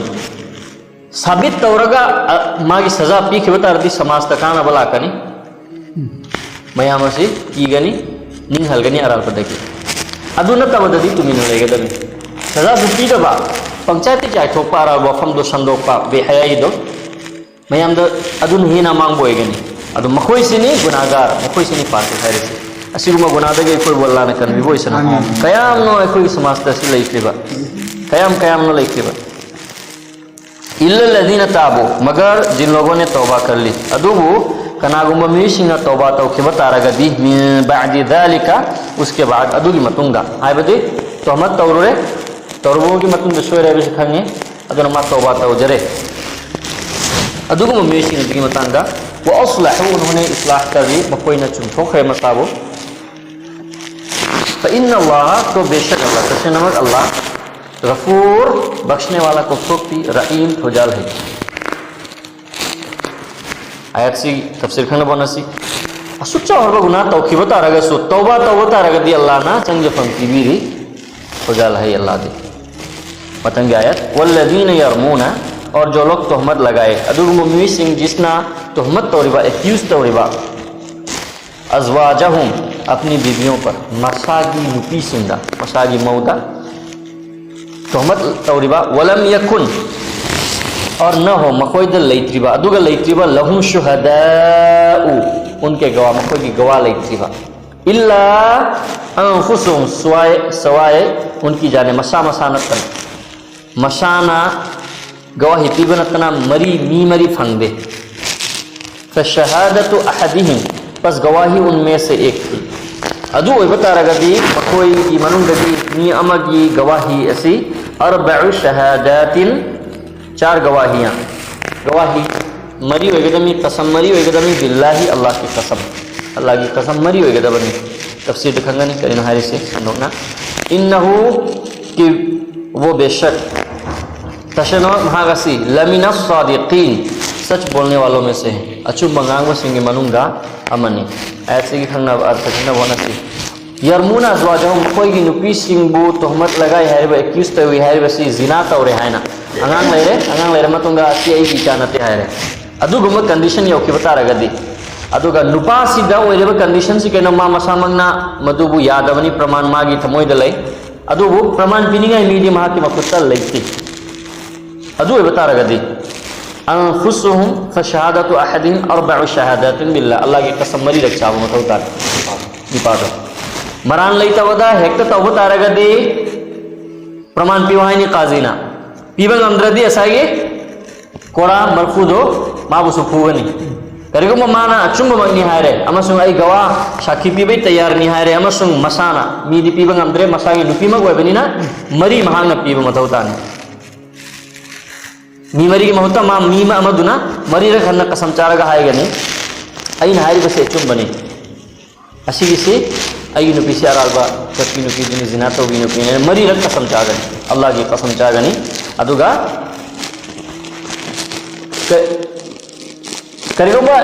ꯁꯥꯕꯤꯠ ꯇꯧꯔꯒ, ꯑ, ꯃꯥꯒꯤ ꯁꯖꯥ ꯄꯤꯈꯤꯕ ꯇꯥꯔꯗꯤ ꯁꯃꯥꯖꯇ ꯀꯥꯟꯅꯕ ꯂꯥꯛꯀꯅꯤ꯫ ꯃꯌꯥꯝ ꯑꯁꯤ ꯀꯤꯒꯅꯤ, ꯅꯤꯡꯍꯜꯒꯅꯤ ꯑꯔꯥꯜꯄꯗꯒꯤ꯫ ꯑꯗꯨ ꯅꯠꯇꯕꯗꯗꯤ ꯇꯨꯃꯤꯟꯅ ꯂꯩꯒꯗꯕꯅꯤ꯫ ꯁꯖꯥꯁꯨ ꯄꯤꯗꯕ, ꯄꯪꯆꯥꯏꯇ ꯆꯥꯏꯊꯣꯛꯄ, ꯑꯔꯥꯜꯕ ꯋꯥꯐꯝꯗꯣ ꯁꯟꯗꯣꯛꯄ, ꯕꯦꯍꯌꯥꯏꯗꯣ, ꯃꯌꯥꯝꯗ ꯑꯗꯨꯅ ꯍꯦꯟꯅ ꯑꯃꯥꯡꯕ ꯑꯣꯏꯒꯅꯤ꯫ ꯑꯗꯨ ꯃꯈꯣꯏꯁꯤꯅꯤ ꯒꯨꯅꯥꯒꯥꯔ, ꯃꯈꯣꯏꯁꯤꯅꯤ ꯐꯥꯁꯤꯛ ꯍꯥꯏꯔꯤꯁꯤ꯫ ꯑꯁꯤꯒꯨꯝꯕ ꯒꯨꯅꯥꯗꯒꯤ ꯑꯩꯈꯣꯏꯕꯨ ꯑꯜꯂꯥꯅ ꯀꯟꯕꯤꯕ ꯑꯣꯏꯁꯅꯨ꯫ ꯑꯃꯤꯟ꯫ ꯀꯌꯥꯝꯅꯣ ꯑꯩꯈꯣꯏꯒꯤ ꯁꯃꯥꯖꯇ ꯑꯁꯤ ꯂꯩꯈ꯭ꯔꯤꯕ, ꯀꯌꯥꯝ ꯀꯌꯥꯝꯅꯣ ꯂꯩꯈ꯭ꯔꯤꯕ꯫ "ꯏꯜꯂꯜꯂꯗꯤꯅ ꯇꯥꯕꯨ", ꯃꯒꯔ ꯖꯤꯟ ꯂꯣꯒꯣꯅꯦ ꯇꯧꯕꯥ ꯀꯜꯂꯤ꯫ ꯑꯗꯨꯕꯨ ꯀꯅꯥꯒꯨꯝꯕ ꯃꯤꯑꯣꯏꯁꯤꯡꯅ ꯇꯧꯕꯥ ꯇꯧꯈꯤꯕ ꯇꯥꯔꯒꯗꯤ, "ꯃꯤꯟ ꯕꯥꯗꯤ ꯗꯥꯂꯤꯀ", ꯎꯁꯀꯦ ꯕꯥꯗ, ꯑꯗꯨꯒꯤ ꯃꯇꯨꯡꯗ, ꯍꯥꯏꯕꯗꯤ ꯇꯣꯍꯃꯠ ꯇꯧꯔꯨꯔꯦ, ꯇꯧꯔꯨꯕꯒꯤ ꯃꯇꯨꯡꯗ ꯁꯣꯏꯔꯦ ꯍꯥꯏꯕꯁꯤ ꯈꯪꯉꯤ, ꯑꯗꯨꯅ ꯃꯥ ꯇꯧꯕꯥ ꯇꯧꯖꯔꯦ꯫ ꯑꯗꯨꯒꯨꯝꯕ ꯃꯤꯑꯣꯏꯁꯤꯡ ꯑꯗꯨꯒꯤ ꯃꯇꯥꯡꯗ, "ꯋꯥ ꯑꯁꯂꯍꯨ", ꯎꯟꯍꯣꯅꯦ ꯏꯁꯂꯥꯍ ꯀꯔꯤ, ꯃꯈꯣꯏꯅ ꯆꯨꯝꯊꯣꯛꯈ꯭ꯔꯦ ꯃꯁꯥꯕꯨ꯫ "ꯐ ꯏꯟꯅ ꯑꯜꯂꯥꯍ", ꯇꯣ ꯕꯦꯁꯛ ꯑꯜꯂꯥꯍ, ꯇꯁꯦꯡꯅꯃꯛ ꯑꯜꯂꯥꯍ, "ꯒꯐꯨꯔ", ꯕꯈꯁꯅꯦ ꯋꯥꯂꯥ, ꯀꯣꯛꯊꯣꯛꯄꯤ, "ꯔꯍꯤꯝ", ꯊꯧꯖꯥꯜ ꯍꯩ꯫ ꯑꯥꯌꯠꯁꯤ ꯇꯐꯁꯤꯔ ꯈꯪꯅꯕ ꯍꯣꯠꯅꯁꯤ꯫ ꯑꯁꯨꯛ ꯆꯥꯎꯔꯕ ꯒꯨꯅꯥ ꯇꯧꯈꯤꯕ ꯇꯥꯔꯒꯁꯨ, ꯇꯧꯕꯥ ꯇꯧꯕ ꯇꯥꯔꯒꯗꯤ ꯑꯜꯂꯥꯍꯅ ꯆꯪꯖꯐꯝ ꯄꯤꯕꯤꯔꯤ꯫ ꯈꯨꯖꯥꯜ ꯍꯩ ꯑꯜꯂꯥꯍꯗꯤ꯫ ꯃꯊꯪꯒꯤ ꯑꯥꯌꯠ, "والذين يرمون", और जो लोग तोहमत लगाए, ꯑꯗꯨꯒꯨꯝꯕ ꯃꯤꯑꯣꯏꯁꯤꯡ ꯖꯤꯁꯅ ꯇꯣꯍꯃꯠ ꯇꯧꯔꯤꯕ, ꯑꯦꯀ꯭ꯌꯨꯁ ꯇꯧꯔꯤꯕ, "अज़वाजहुम", अपनी बीवियों पर, ꯃꯁꯥꯒꯤ ꯅꯨꯄꯤꯁꯤꯡꯗ, ꯃꯁꯥꯒꯤ ꯃꯧꯗ ꯇꯣꯍꯃꯠ ꯇꯧꯔꯤꯕ, "ولم يكن", और न हो, ꯃꯈꯣꯏꯗ ꯂꯩꯇ꯭ꯔꯤꯕ, ꯑꯗꯨꯒ ꯂꯩꯇ꯭ꯔꯤꯕ, "لهم شهداء", उनके गवाह, ꯃꯈꯣꯏꯒꯤ ꯒꯋꯥ ꯂꯩꯇ꯭ꯔꯤꯕ, "إلا أنفسهم", ꯁ꯭ꯋꯥꯏ ꯁꯋꯥꯏ, उनकी जाने, ꯃꯁꯥ ꯃꯁꯥ ꯅꯠꯇꯅ, ꯃꯁꯥꯅ ꯒꯋꯥꯍꯤ ꯄꯤꯕ ꯅꯠꯇꯅ ꯃꯔꯤ, ꯃꯤ ꯃꯔꯤ ꯐꯪꯗꯦ꯫ "فشهادة أحدهم", बस गवाही उनमें से एक थी꯫ ꯑꯗꯨ ꯑꯣꯏꯕ ꯇꯥꯔꯒꯗꯤ ꯃꯈꯣꯏꯒꯤ ꯃꯅꯨꯡꯗꯒꯤ ꯃꯤ ꯑꯃꯒꯤ ꯒꯋꯥꯍꯤ ꯑꯁꯤ, "أربع شهادات", चार गवाहियां, गवाही ꯃꯔꯤ ꯑꯣꯏꯒꯗꯕꯅꯤ, कसम ꯃꯔꯤ ꯑꯣꯏꯒꯗꯕꯅꯤ, "بالله", अल्लाह की कसम, ꯑꯜꯂꯥꯍꯒꯤ कसम ꯃꯔꯤ ꯑꯣꯏꯒꯗꯕꯅꯤ꯫ ꯇꯐꯁꯤꯔꯗ ꯈꯪꯒꯅꯤ ꯀꯔꯤꯅꯣ ꯍꯥꯏꯔꯤꯁꯦ ꯁꯟꯗꯣꯛꯅ꯫ "إنه", कि वो बेशक, ꯇꯁꯦꯡꯅ ꯃꯍꯥꯛ ꯑꯁꯤ, "لمن الصادقين", सच बोलने वालों में से है, ꯑꯆꯨꯝꯕ ꯉꯥꯡꯕꯁꯤꯡꯒꯤ ꯃꯅꯨꯡꯗ ꯑꯃꯅꯤ꯫ ꯑꯥꯌꯠꯁꯤꯒꯤ ꯈꯪꯅꯕ ꯑꯔꯊ ꯈꯪꯅꯕ ꯍꯣꯠꯅꯁꯤ꯫ "يرمون أزواجهم", ꯃꯈꯣꯏꯒꯤ ꯅꯨꯄꯤꯁꯤꯡꯕꯨ ꯇꯣꯍꯃꯠ ꯂꯒꯥꯏ ꯍꯥꯏꯔꯤꯕ, ꯑꯦꯀ꯭ꯌꯨꯁ ꯇꯧꯏ ꯍꯥꯏꯔꯤꯕꯁꯤ ꯖꯤꯅꯥ ꯇꯧꯔꯦ ꯍꯥꯏꯅ꯫ ꯑꯉꯥꯡ ꯂꯩꯔꯦ, ꯑꯉꯥꯡ ꯂꯩꯔ ꯃꯇꯨꯡꯗ ꯑꯁꯤ ꯑꯩꯒꯤ ꯏꯆꯥ ꯅꯠꯇꯦ ꯍꯥꯏꯔꯦ꯫ ꯑꯗꯨꯒꯨꯝꯕ ꯀꯟꯗꯤꯁꯟ ꯌꯧꯈꯤꯕ ꯇꯥꯔꯒꯗꯤ, ꯑꯗꯨꯒ ꯅꯨꯄꯥꯁꯤꯗ ꯑꯣꯏꯔꯤꯕ ꯀꯟꯗꯤꯁꯟꯁꯤ ꯀꯩꯅꯣ, ꯃꯥ ꯃꯁꯥꯃꯛꯅ ꯃꯗꯨꯕꯨ ꯌꯥꯗꯕꯅꯤ, ꯄ꯭ꯔꯃꯥꯟ ꯃꯥꯒꯤ ꯊꯃꯣꯏꯗ ꯂꯩ, ꯑꯗꯨꯕꯨ ꯄ꯭ꯔꯃꯥꯟ ꯄꯤꯅꯤꯡꯉꯥꯏ ꯃꯤꯗꯤ ꯃꯍꯥꯛꯀꯤ ꯃꯈꯨꯠꯇ ꯂꯩꯇꯦ꯫ ꯑꯗꯨ ꯑꯣꯏꯕ ꯇꯥꯔꯒꯗꯤ, "أنفسهم فشهادة أحدهم أربع شهادات بالله", ꯑꯜꯂꯥꯍꯒꯤ कसम ꯃꯔꯤꯔꯛ ꯆꯥꯕ ꯃꯊꯧ ꯇꯥꯔꯦ ꯅꯨꯄꯥꯗꯣ꯫ ꯃꯔꯥꯟ ꯂꯩꯇꯕꯗ ꯍꯦꯛꯇ ꯇꯧꯕ ꯇꯥꯔꯒꯗꯤ, ꯄ꯭ꯔꯃꯥꯟ ꯄꯤꯌꯨ ꯍꯥꯏꯅꯤ ꯀꯥꯖꯤꯅ꯫ ꯄꯤꯕ ꯉꯝꯗ꯭ꯔꯗꯤ ꯉꯁꯥꯏꯒꯤ ꯀꯣꯔꯥ ꯃꯔꯐꯨꯗꯣ ꯃꯥꯕꯨꯁꯨ ꯐꯨꯒꯅꯤ꯫ ꯀꯔꯤꯒꯨꯝꯕ ꯃꯥꯅ ꯑꯆꯨꯝꯕꯃꯛꯅꯤ ꯍꯥꯏꯔꯦ ꯑꯃꯁꯨꯡ ꯑꯩ ꯒꯋꯥ ꯁꯥꯈꯤ ꯄꯤꯕꯩ ꯇꯌꯥꯔꯅꯤ ꯍꯥꯏꯔꯦ ꯑꯃꯁꯨꯡ ꯃꯁꯥꯅ, ꯃꯤꯗꯤ ꯄꯤꯕ ꯉꯝꯗ꯭ꯔꯦ, ꯃꯁꯥꯒꯤ ꯅꯨꯄꯤꯃꯛ ꯑꯣꯏꯕꯅꯤꯅ ꯃꯔꯤ ꯃꯍꯥꯛꯅ ꯄꯤꯕ ꯃꯊꯧ ꯇꯥꯅꯤ꯫ ꯃꯤ ꯃꯔꯤꯒꯤ ꯃꯍꯨꯠꯇ ꯃꯥ ꯃꯤ ꯑꯃ ꯑꯃꯗꯨꯅ ꯃꯔꯤꯔꯛ ꯍꯟꯅ ꯀꯁꯝ ꯆꯥꯔꯒ ꯍꯥꯏꯒꯅꯤ, "ꯑꯩꯅ ꯍꯥꯏꯔꯤꯕꯁꯤ ꯑꯆꯨꯝꯕꯅꯤ꯫ ꯑꯁꯤꯒꯤꯁꯤ ꯑꯩꯒꯤ ꯅꯨꯄꯤꯁꯤ ꯑꯔꯥꯜꯕ ꯆꯠꯄꯤ ꯅꯨꯄꯤꯗꯨꯅꯤ, ꯖꯤꯅꯥ ꯇꯧꯕꯤ ꯅꯨꯄꯤꯅꯤ" ꯍꯥꯏꯅ ꯃꯔꯤꯔꯛ ꯀꯁꯝ ꯆꯥꯒꯅꯤ, ꯑꯜꯂꯥꯍꯒꯤ ꯀꯁꯝ ꯆꯥꯒꯅꯤ꯫ ꯑꯗꯨꯒ ꯀ-, ꯀꯔꯤꯒꯨꯝꯕ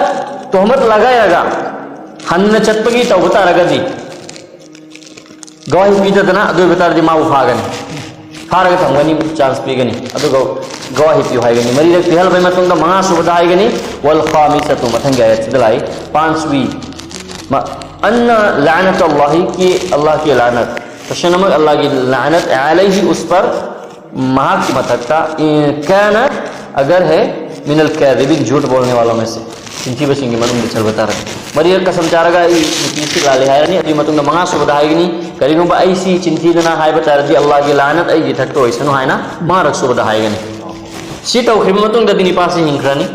ꯇꯣꯍꯃꯠ ꯂꯒꯥꯏꯔꯒ ꯍꯟꯅ ꯆꯠꯄꯒꯤ ꯇꯧꯕ ꯇꯥꯔꯒꯗꯤ, ꯒꯋꯥꯍꯤ ꯄꯤꯗꯗꯅ ꯑꯗꯨ ꯑꯣꯏꯕ ꯇꯥꯔꯗꯤ ꯃꯥꯕꯨ ꯐꯥꯒꯅꯤ, ꯐꯥꯔꯒ ꯊꯝꯒꯅꯤ, ꯆꯥꯟꯁ ꯄꯤꯒꯅꯤ, ꯑꯗꯨꯒ ꯒꯋꯥꯍꯤ ꯄꯤꯌꯨ ꯍꯥꯏꯒꯅꯤ꯫ ꯃꯔꯤꯔꯛ ꯄꯤꯍꯜꯂꯕ ꯃꯇꯨꯡꯗ ꯃꯉꯥ ꯁꯨꯕꯗ ꯍꯥꯏꯒꯅꯤ, ꯋꯥꯜ ꯈꯥꯃꯤꯁꯥꯇꯨ, ꯃꯊꯪꯒꯤ ꯑꯥꯌꯠꯁꯤꯗ ꯂꯥꯛꯏ, ꯄꯥꯟꯁꯋꯤ, ꯑꯟꯅ ꯂꯥꯅꯠ ꯑꯜꯂꯥꯍꯤ, ꯀꯤ ꯑꯜꯂꯥꯍ ꯀꯤ ꯂꯥꯅꯠ, ꯇꯁꯦꯡꯅꯃꯛ ꯑꯜꯂꯥꯍꯒꯤ ꯂꯥꯅꯠ ꯑꯂꯩꯍꯤ, ꯎꯁ ꯄꯔ, ꯃꯍꯥꯛꯀꯤ ꯃꯊꯛꯇ, ꯏꯟ ꯀꯥꯅ, ꯑꯒꯔ ꯍꯦ, ꯃꯤꯅꯜ ꯀꯥꯗꯤꯕꯤꯟ, ꯖꯨꯠ ꯕꯣꯜꯅꯦ ꯋꯥꯂꯣ ꯃꯦ ꯁꯦ, ꯆꯤꯟꯊꯤꯕꯁꯤꯡꯒꯤ ꯃꯅꯨꯡꯗ ꯆꯜꯕ ꯇꯥꯔꯒꯗꯤ꯫ ꯃꯔꯤꯔꯛ ꯀꯁꯝ ꯆꯥꯔꯒ ꯑꯩ ꯅꯨꯄꯤꯁꯤ ꯂꯥꯜꯂꯦ ꯍꯥꯏꯔꯅꯤ, ꯑꯗꯨꯒꯤ ꯃꯇꯨꯡꯗ ꯃꯉꯥ ꯁꯨꯕꯗ ꯍꯥꯏꯒꯅꯤ, ꯀꯔꯤꯒꯨꯝꯕ ꯑꯩꯁꯤ ꯆꯤꯟꯊꯤꯗꯅ ꯍꯥꯏꯕ ꯇꯥꯔꯗꯤ ꯑꯜꯂꯥꯍꯒꯤ ꯂꯥꯅꯠ ꯑꯩꯒꯤ ꯏꯊꯛꯇ ꯑꯣꯏꯁꯅꯨ ꯍꯥꯏꯅ ꯃꯉꯥꯔꯛ ꯁꯨꯕꯗ ꯍꯥꯏꯒꯅꯤ꯫ ꯁꯤ ꯇꯧꯈꯤꯕ ꯃꯇꯨꯡꯗꯗꯤ ꯅꯤꯄꯥꯁꯤ ꯍꯤꯡꯈ꯭ꯔꯅꯤ,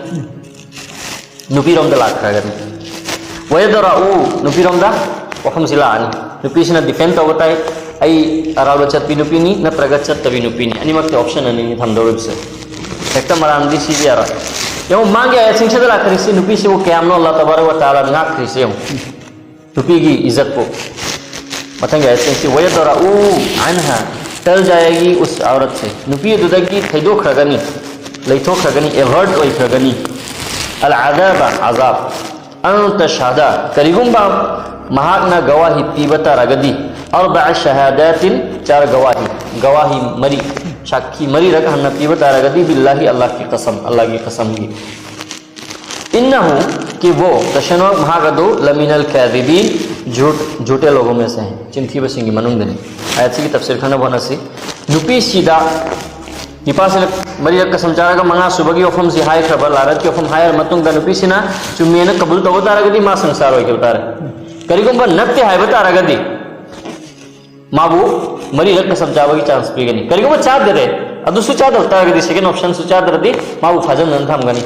ꯅꯨꯄꯤꯔꯣꯝꯗ ꯂꯥꯛꯈ꯭ꯔꯒꯅꯤ꯫ ꯋꯌꯗꯔꯥꯎ, ꯅꯨꯄꯤꯔꯣꯝꯗ ꯋꯥꯐꯝꯁꯤ ꯂꯥꯛꯑꯅꯤ꯫ ꯅꯨꯄꯤꯁꯤꯅ ꯗꯤꯐꯦꯟ ꯇꯧꯕ ꯇꯥꯏ, ꯑꯩ ꯑꯔꯥꯟꯕ ꯆꯠꯄꯤ ꯅꯨꯄꯤꯅꯤ ꯅꯠꯇ꯭ꯔꯒ ꯆꯠꯇꯕꯤ ꯅꯨꯄꯤꯅꯤ, ꯑꯅꯤꯃꯛꯇꯤ ꯑꯣꯞꯁꯟ ꯑꯅꯤꯅꯤ ꯊꯝꯗꯧꯔꯤꯕꯁꯦ꯫ ꯍꯦꯛꯇ ꯃꯔꯥꯟꯗꯤ ꯁꯤꯕ ꯌꯥꯔꯣꯏ꯫ ꯌꯦꯡꯉꯨ, ꯃꯥꯒꯤ ꯑꯥꯌꯠꯁꯤꯡꯁꯤꯗ ꯂꯥꯛꯈ꯭ꯔꯤꯁꯤ, ꯅꯨꯄꯤꯁꯤꯕꯨ ꯀꯌꯥꯝꯅꯣ ꯑꯜꯂꯥꯍ ꯇꯕꯥꯔꯛ ꯋ ꯇꯥꯂꯥꯅ ꯉꯥꯛꯈ꯭ꯔꯤꯁꯤ ꯌꯦꯡꯉꯨ, ꯅꯨꯄꯤꯒꯤ ꯏꯖꯠꯄꯨ꯫ ꯃꯊꯪꯒꯤ ꯑꯥꯌꯠꯁꯤꯡꯁꯤ, ꯋꯌꯗꯔꯥꯎ ꯑꯟꯍꯥ, ꯇꯜ ꯖꯥꯌꯦꯒꯤ ꯎꯁ ꯑꯧꯔꯠ ꯁꯦ, ꯅꯨꯄꯤ ꯑꯗꯨꯗꯒꯤ ꯊꯩꯗꯣꯛꯈ꯭ꯔꯒꯅꯤ, ꯂꯩꯊꯣꯛꯈ꯭ꯔꯒꯅꯤ, ꯑꯦꯚꯔꯠ ꯑꯣꯏꯈ꯭ꯔꯒꯅꯤ, ꯑꯜ ꯑꯗꯥꯕ, ꯑꯖꯥꯕ, ꯑꯟ ꯇꯁꯍꯗ, ꯀꯔꯤꯒꯨꯝꯕ ꯃꯍꯥꯛꯅ ꯒꯋꯥꯍꯤ ꯄꯤꯕ ꯇꯥꯔꯒꯗꯤ, ꯑꯔꯕꯥ ꯁꯍꯥꯗꯥꯇꯤꯟ, ꯆꯥꯔ ꯒꯋꯥꯍꯤ, ꯒꯋꯥꯍꯤ ꯃꯔꯤ, ꯁꯥꯈꯤ ꯃꯔꯤꯔꯛ ꯍꯟꯅ ꯄꯤꯕ ꯇꯥꯔꯒꯗꯤ, ꯕꯤꯜꯂꯥꯍꯤ, ꯑꯜꯂꯥꯍꯒꯤ ꯀꯁꯝ, ꯑꯜꯂꯥꯍꯒꯤ ꯀꯁꯝꯒꯤ, ꯏꯟꯅꯍꯨ, ꯀꯤ ꯋꯣ, ꯇꯁꯦꯡꯅꯃꯛ ꯃꯍꯥꯛ ꯑꯗꯨ, ꯂꯃꯤꯅꯜ ꯀꯥꯗꯤꯕꯤꯟ, ꯖꯨꯠ, ꯖꯨꯇꯦ ꯂꯣꯒꯣ ꯃꯦ ꯁꯦ, ꯆꯤꯟꯊꯤꯕꯁꯤꯡꯒꯤ ꯃꯅꯨꯡꯗꯅꯤ꯫ ꯑꯥꯌꯠꯁꯤꯒꯤ ꯇꯐꯁꯤꯔ ꯈꯪꯅꯕ ꯍꯣꯠꯅꯁꯤ꯫ ꯅꯨꯄꯤꯁꯤꯗ, ꯅꯤꯄꯥꯁꯤꯅ ꯃꯔꯤꯔꯛ ꯀꯁꯝ ꯆꯥꯔꯒ ꯃꯉꯥ ꯁꯨꯕꯒꯤ ꯋꯥꯐꯝꯁꯤ ꯍꯥꯏꯈ꯭ꯔꯕ, ꯂꯥꯅꯠꯀꯤ ꯋꯥꯐꯝ ꯍꯥꯏꯔ ꯃꯇꯨꯡꯗ ꯅꯨꯄꯤꯁꯤꯅ ꯆꯨꯝꯃꯦꯅ ꯀꯕꯨꯜ ꯇꯧꯕ ꯇꯥꯔꯒꯗꯤ ꯃꯥ ꯁꯪꯁꯥꯔ ꯑꯣꯏꯈꯤꯕ ꯇꯥꯔꯦ꯫ ꯀꯔꯤꯒꯨꯝꯕ ꯅꯠꯇꯦ ꯍꯥꯏꯕ ꯇꯥꯔꯒꯗꯤ ꯃꯥꯕꯨ ꯃꯔꯤꯔꯛ ꯀꯁꯝ ꯆꯥꯕꯒꯤ ꯆꯥꯟꯁ ꯄꯤꯒꯅꯤ꯫ ꯀꯔꯤꯒꯨꯝꯕ ꯆꯥꯗꯔꯦ, ꯑꯗꯨꯁꯨ ꯆꯥꯗꯕ ꯇꯥꯔꯒꯗꯤ, ꯁꯦꯀꯦꯟ ꯑꯣꯞꯁꯟꯁꯨ ꯆꯥꯗ꯭ꯔꯗꯤ ꯃꯥꯕꯨ ꯐꯥꯖꯤꯟꯗꯨꯅ ꯊꯝꯒꯅꯤ,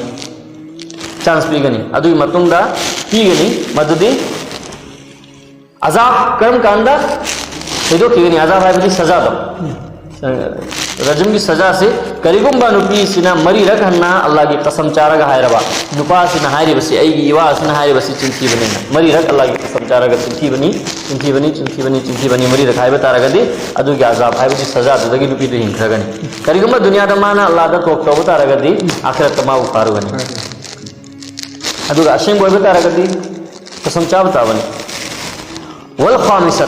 ꯆꯥꯟꯁ ꯄꯤꯒꯅꯤ꯫ ꯑꯗꯨꯒꯤ ꯃꯇꯨꯡꯗ ꯄꯤꯒꯅꯤ, ꯃꯗꯨꯗꯤ ꯑꯖꯥꯕ ꯀꯔꯝ ꯀꯥꯟꯗ ꯊꯩꯗꯣꯛꯈꯤꯒꯅꯤ? ꯑꯖꯥꯕ ꯍꯥꯏꯕꯗꯤ ꯁꯖꯥꯗꯣ꯫ ꯔꯖꯝꯒꯤ ꯁꯖꯥꯁꯤ, ꯀꯔꯤꯒꯨꯝꯕ ꯅꯨꯄꯤꯁꯤꯅ ꯃꯔꯤꯔꯛ ꯍꯟꯅ ꯑꯜꯂꯥꯍꯒꯤ ꯀꯁꯝ ꯆꯥꯔꯒ ꯍꯥꯏꯔꯕ, ꯅꯨꯄꯥꯁꯤꯅ ꯍꯥꯏꯔꯤꯕꯁꯤ, "ꯑꯩꯒꯤ ꯏꯋꯥꯁꯤꯅ ꯍꯥꯏꯔꯤꯕꯁꯤ ꯆꯤꯟꯊꯤꯕꯅꯦꯅ", ꯃꯔꯤꯔꯛ ꯑꯜꯂꯥꯍꯒꯤ ꯀꯁꯝ ꯆꯥꯔꯒ ꯆꯤꯟꯊꯤꯕꯅꯤ, ꯆꯤꯟꯊꯤꯕꯅꯤ, ꯆꯤꯟꯊꯤꯕꯅꯤ, ꯆꯤꯟꯊꯤꯕꯅꯤ, ꯃꯔꯤꯔꯛ ꯍꯥꯏꯕ ꯇꯥꯔꯒꯗꯤ ꯑꯗꯨꯒꯤ ꯑꯖꯥꯕ ꯍꯥꯏꯕꯗꯤ ꯁꯖꯥꯗꯨꯗꯒꯤ ꯅꯨꯄꯤꯗꯨ ꯍꯤꯡꯈ꯭ꯔꯒꯅꯤ꯫ ꯀꯔꯤꯒꯨꯝꯕ ꯗꯨꯅꯤꯌꯥꯗ ꯃꯥꯅ ꯑꯜꯂꯥꯍꯗ ꯇꯣꯞ ꯇꯧꯕ ꯇꯥꯔꯒꯗꯤ ꯑꯥꯈꯤꯔꯠꯇ ꯃꯥꯕꯨ ꯐꯥꯔꯨꯒꯅꯤ꯫ ꯑꯗꯨꯒ ꯑꯁꯦꯡꯕ ꯑꯣꯏꯕ ꯇꯥꯔꯒꯗꯤ ꯀꯁꯝ ꯆꯥꯕ ꯇꯥꯕꯅꯤ꯫ والخامسة,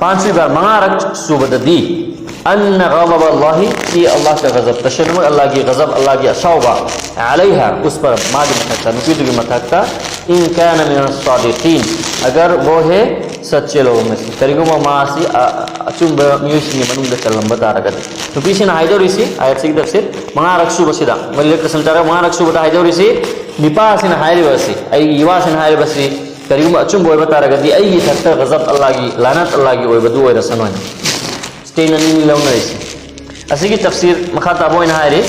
ꯄꯥꯟꯁꯨꯏꯕ ꯃꯉꯥꯔꯛ ꯁꯨꯕꯗꯗꯤ, أن غضب الله, ꯁꯤ ꯑꯜꯂꯥꯍꯀ ꯒꯖꯕ, ꯇꯁꯦꯡꯅꯃꯛ ꯑꯜꯂꯥꯍꯒꯤ ꯒꯖꯕ, ꯑꯜꯂꯥꯍꯒꯤ ꯑꯁꯥꯎꯕ, عليها, उस पर, ꯃꯥꯒꯤ ꯃꯊꯛꯇ, ꯅꯨꯄꯤꯗꯨꯒꯤ ꯃꯊꯛꯇ, إن كان من الصادقين, अगर वो है सच्चे लोगों में से, ꯀꯔꯤꯒꯨꯝꯕ ꯃꯥꯁꯤ ꯑ-, ꯑꯆꯨꯝꯕ ꯃꯤꯑꯣꯏꯁꯤꯡꯒꯤ ꯃꯅꯨꯡꯗ ꯆꯜꯂꯝꯕ ꯇꯥꯔꯒꯗꯤ꯫ ꯅꯨꯄꯤꯁꯤꯅ ꯍꯥꯏꯗꯧꯔꯤꯁꯤ, ꯑꯥꯌꯠꯁꯤꯒꯤ ꯇꯐꯁꯤꯔ ꯃꯉꯥꯔꯛ ꯁꯨꯕꯁꯤꯗ, ꯃꯔꯤꯔꯛ ꯀꯁꯝ ꯆꯥꯔꯒ ꯃꯉꯥꯔꯛ ꯁꯨꯕꯗ ꯍꯥꯏꯗꯧꯔꯤꯁꯤ, ꯅꯤꯄꯥꯁꯤꯅ ꯍꯥꯏꯔꯤꯕꯁꯤ, ꯑꯩꯒꯤ ꯏꯋꯥꯁꯤꯅ ꯍꯥꯏꯔꯤꯕꯁꯤ, ꯀꯔꯤꯒꯨꯝꯕ ꯑꯆꯨꯝꯕ ꯑꯣꯏꯕ ꯇꯥꯔꯒꯗꯤ, ꯑꯩꯒꯤ ꯏꯊꯛꯇ ꯒꯖꯕ ꯑꯜꯂꯥꯍꯒꯤ, ꯂꯥꯅꯠ ꯑꯜꯂꯥꯍꯒꯤ ꯑꯣꯏꯕꯗꯨ ꯑꯣꯏꯔꯁꯅꯨ ꯍꯥꯏꯅ꯫ ꯁ꯭ꯇꯦꯟ ꯑꯅꯤꯅꯤ ꯂꯧꯅꯔꯤꯁꯤ꯫ ꯑꯁꯤꯒꯤ ꯇꯐꯁꯤꯔ ꯃꯈꯥ ꯇꯥꯕ ꯑꯣꯏꯅ ꯍꯥꯏꯔꯤ,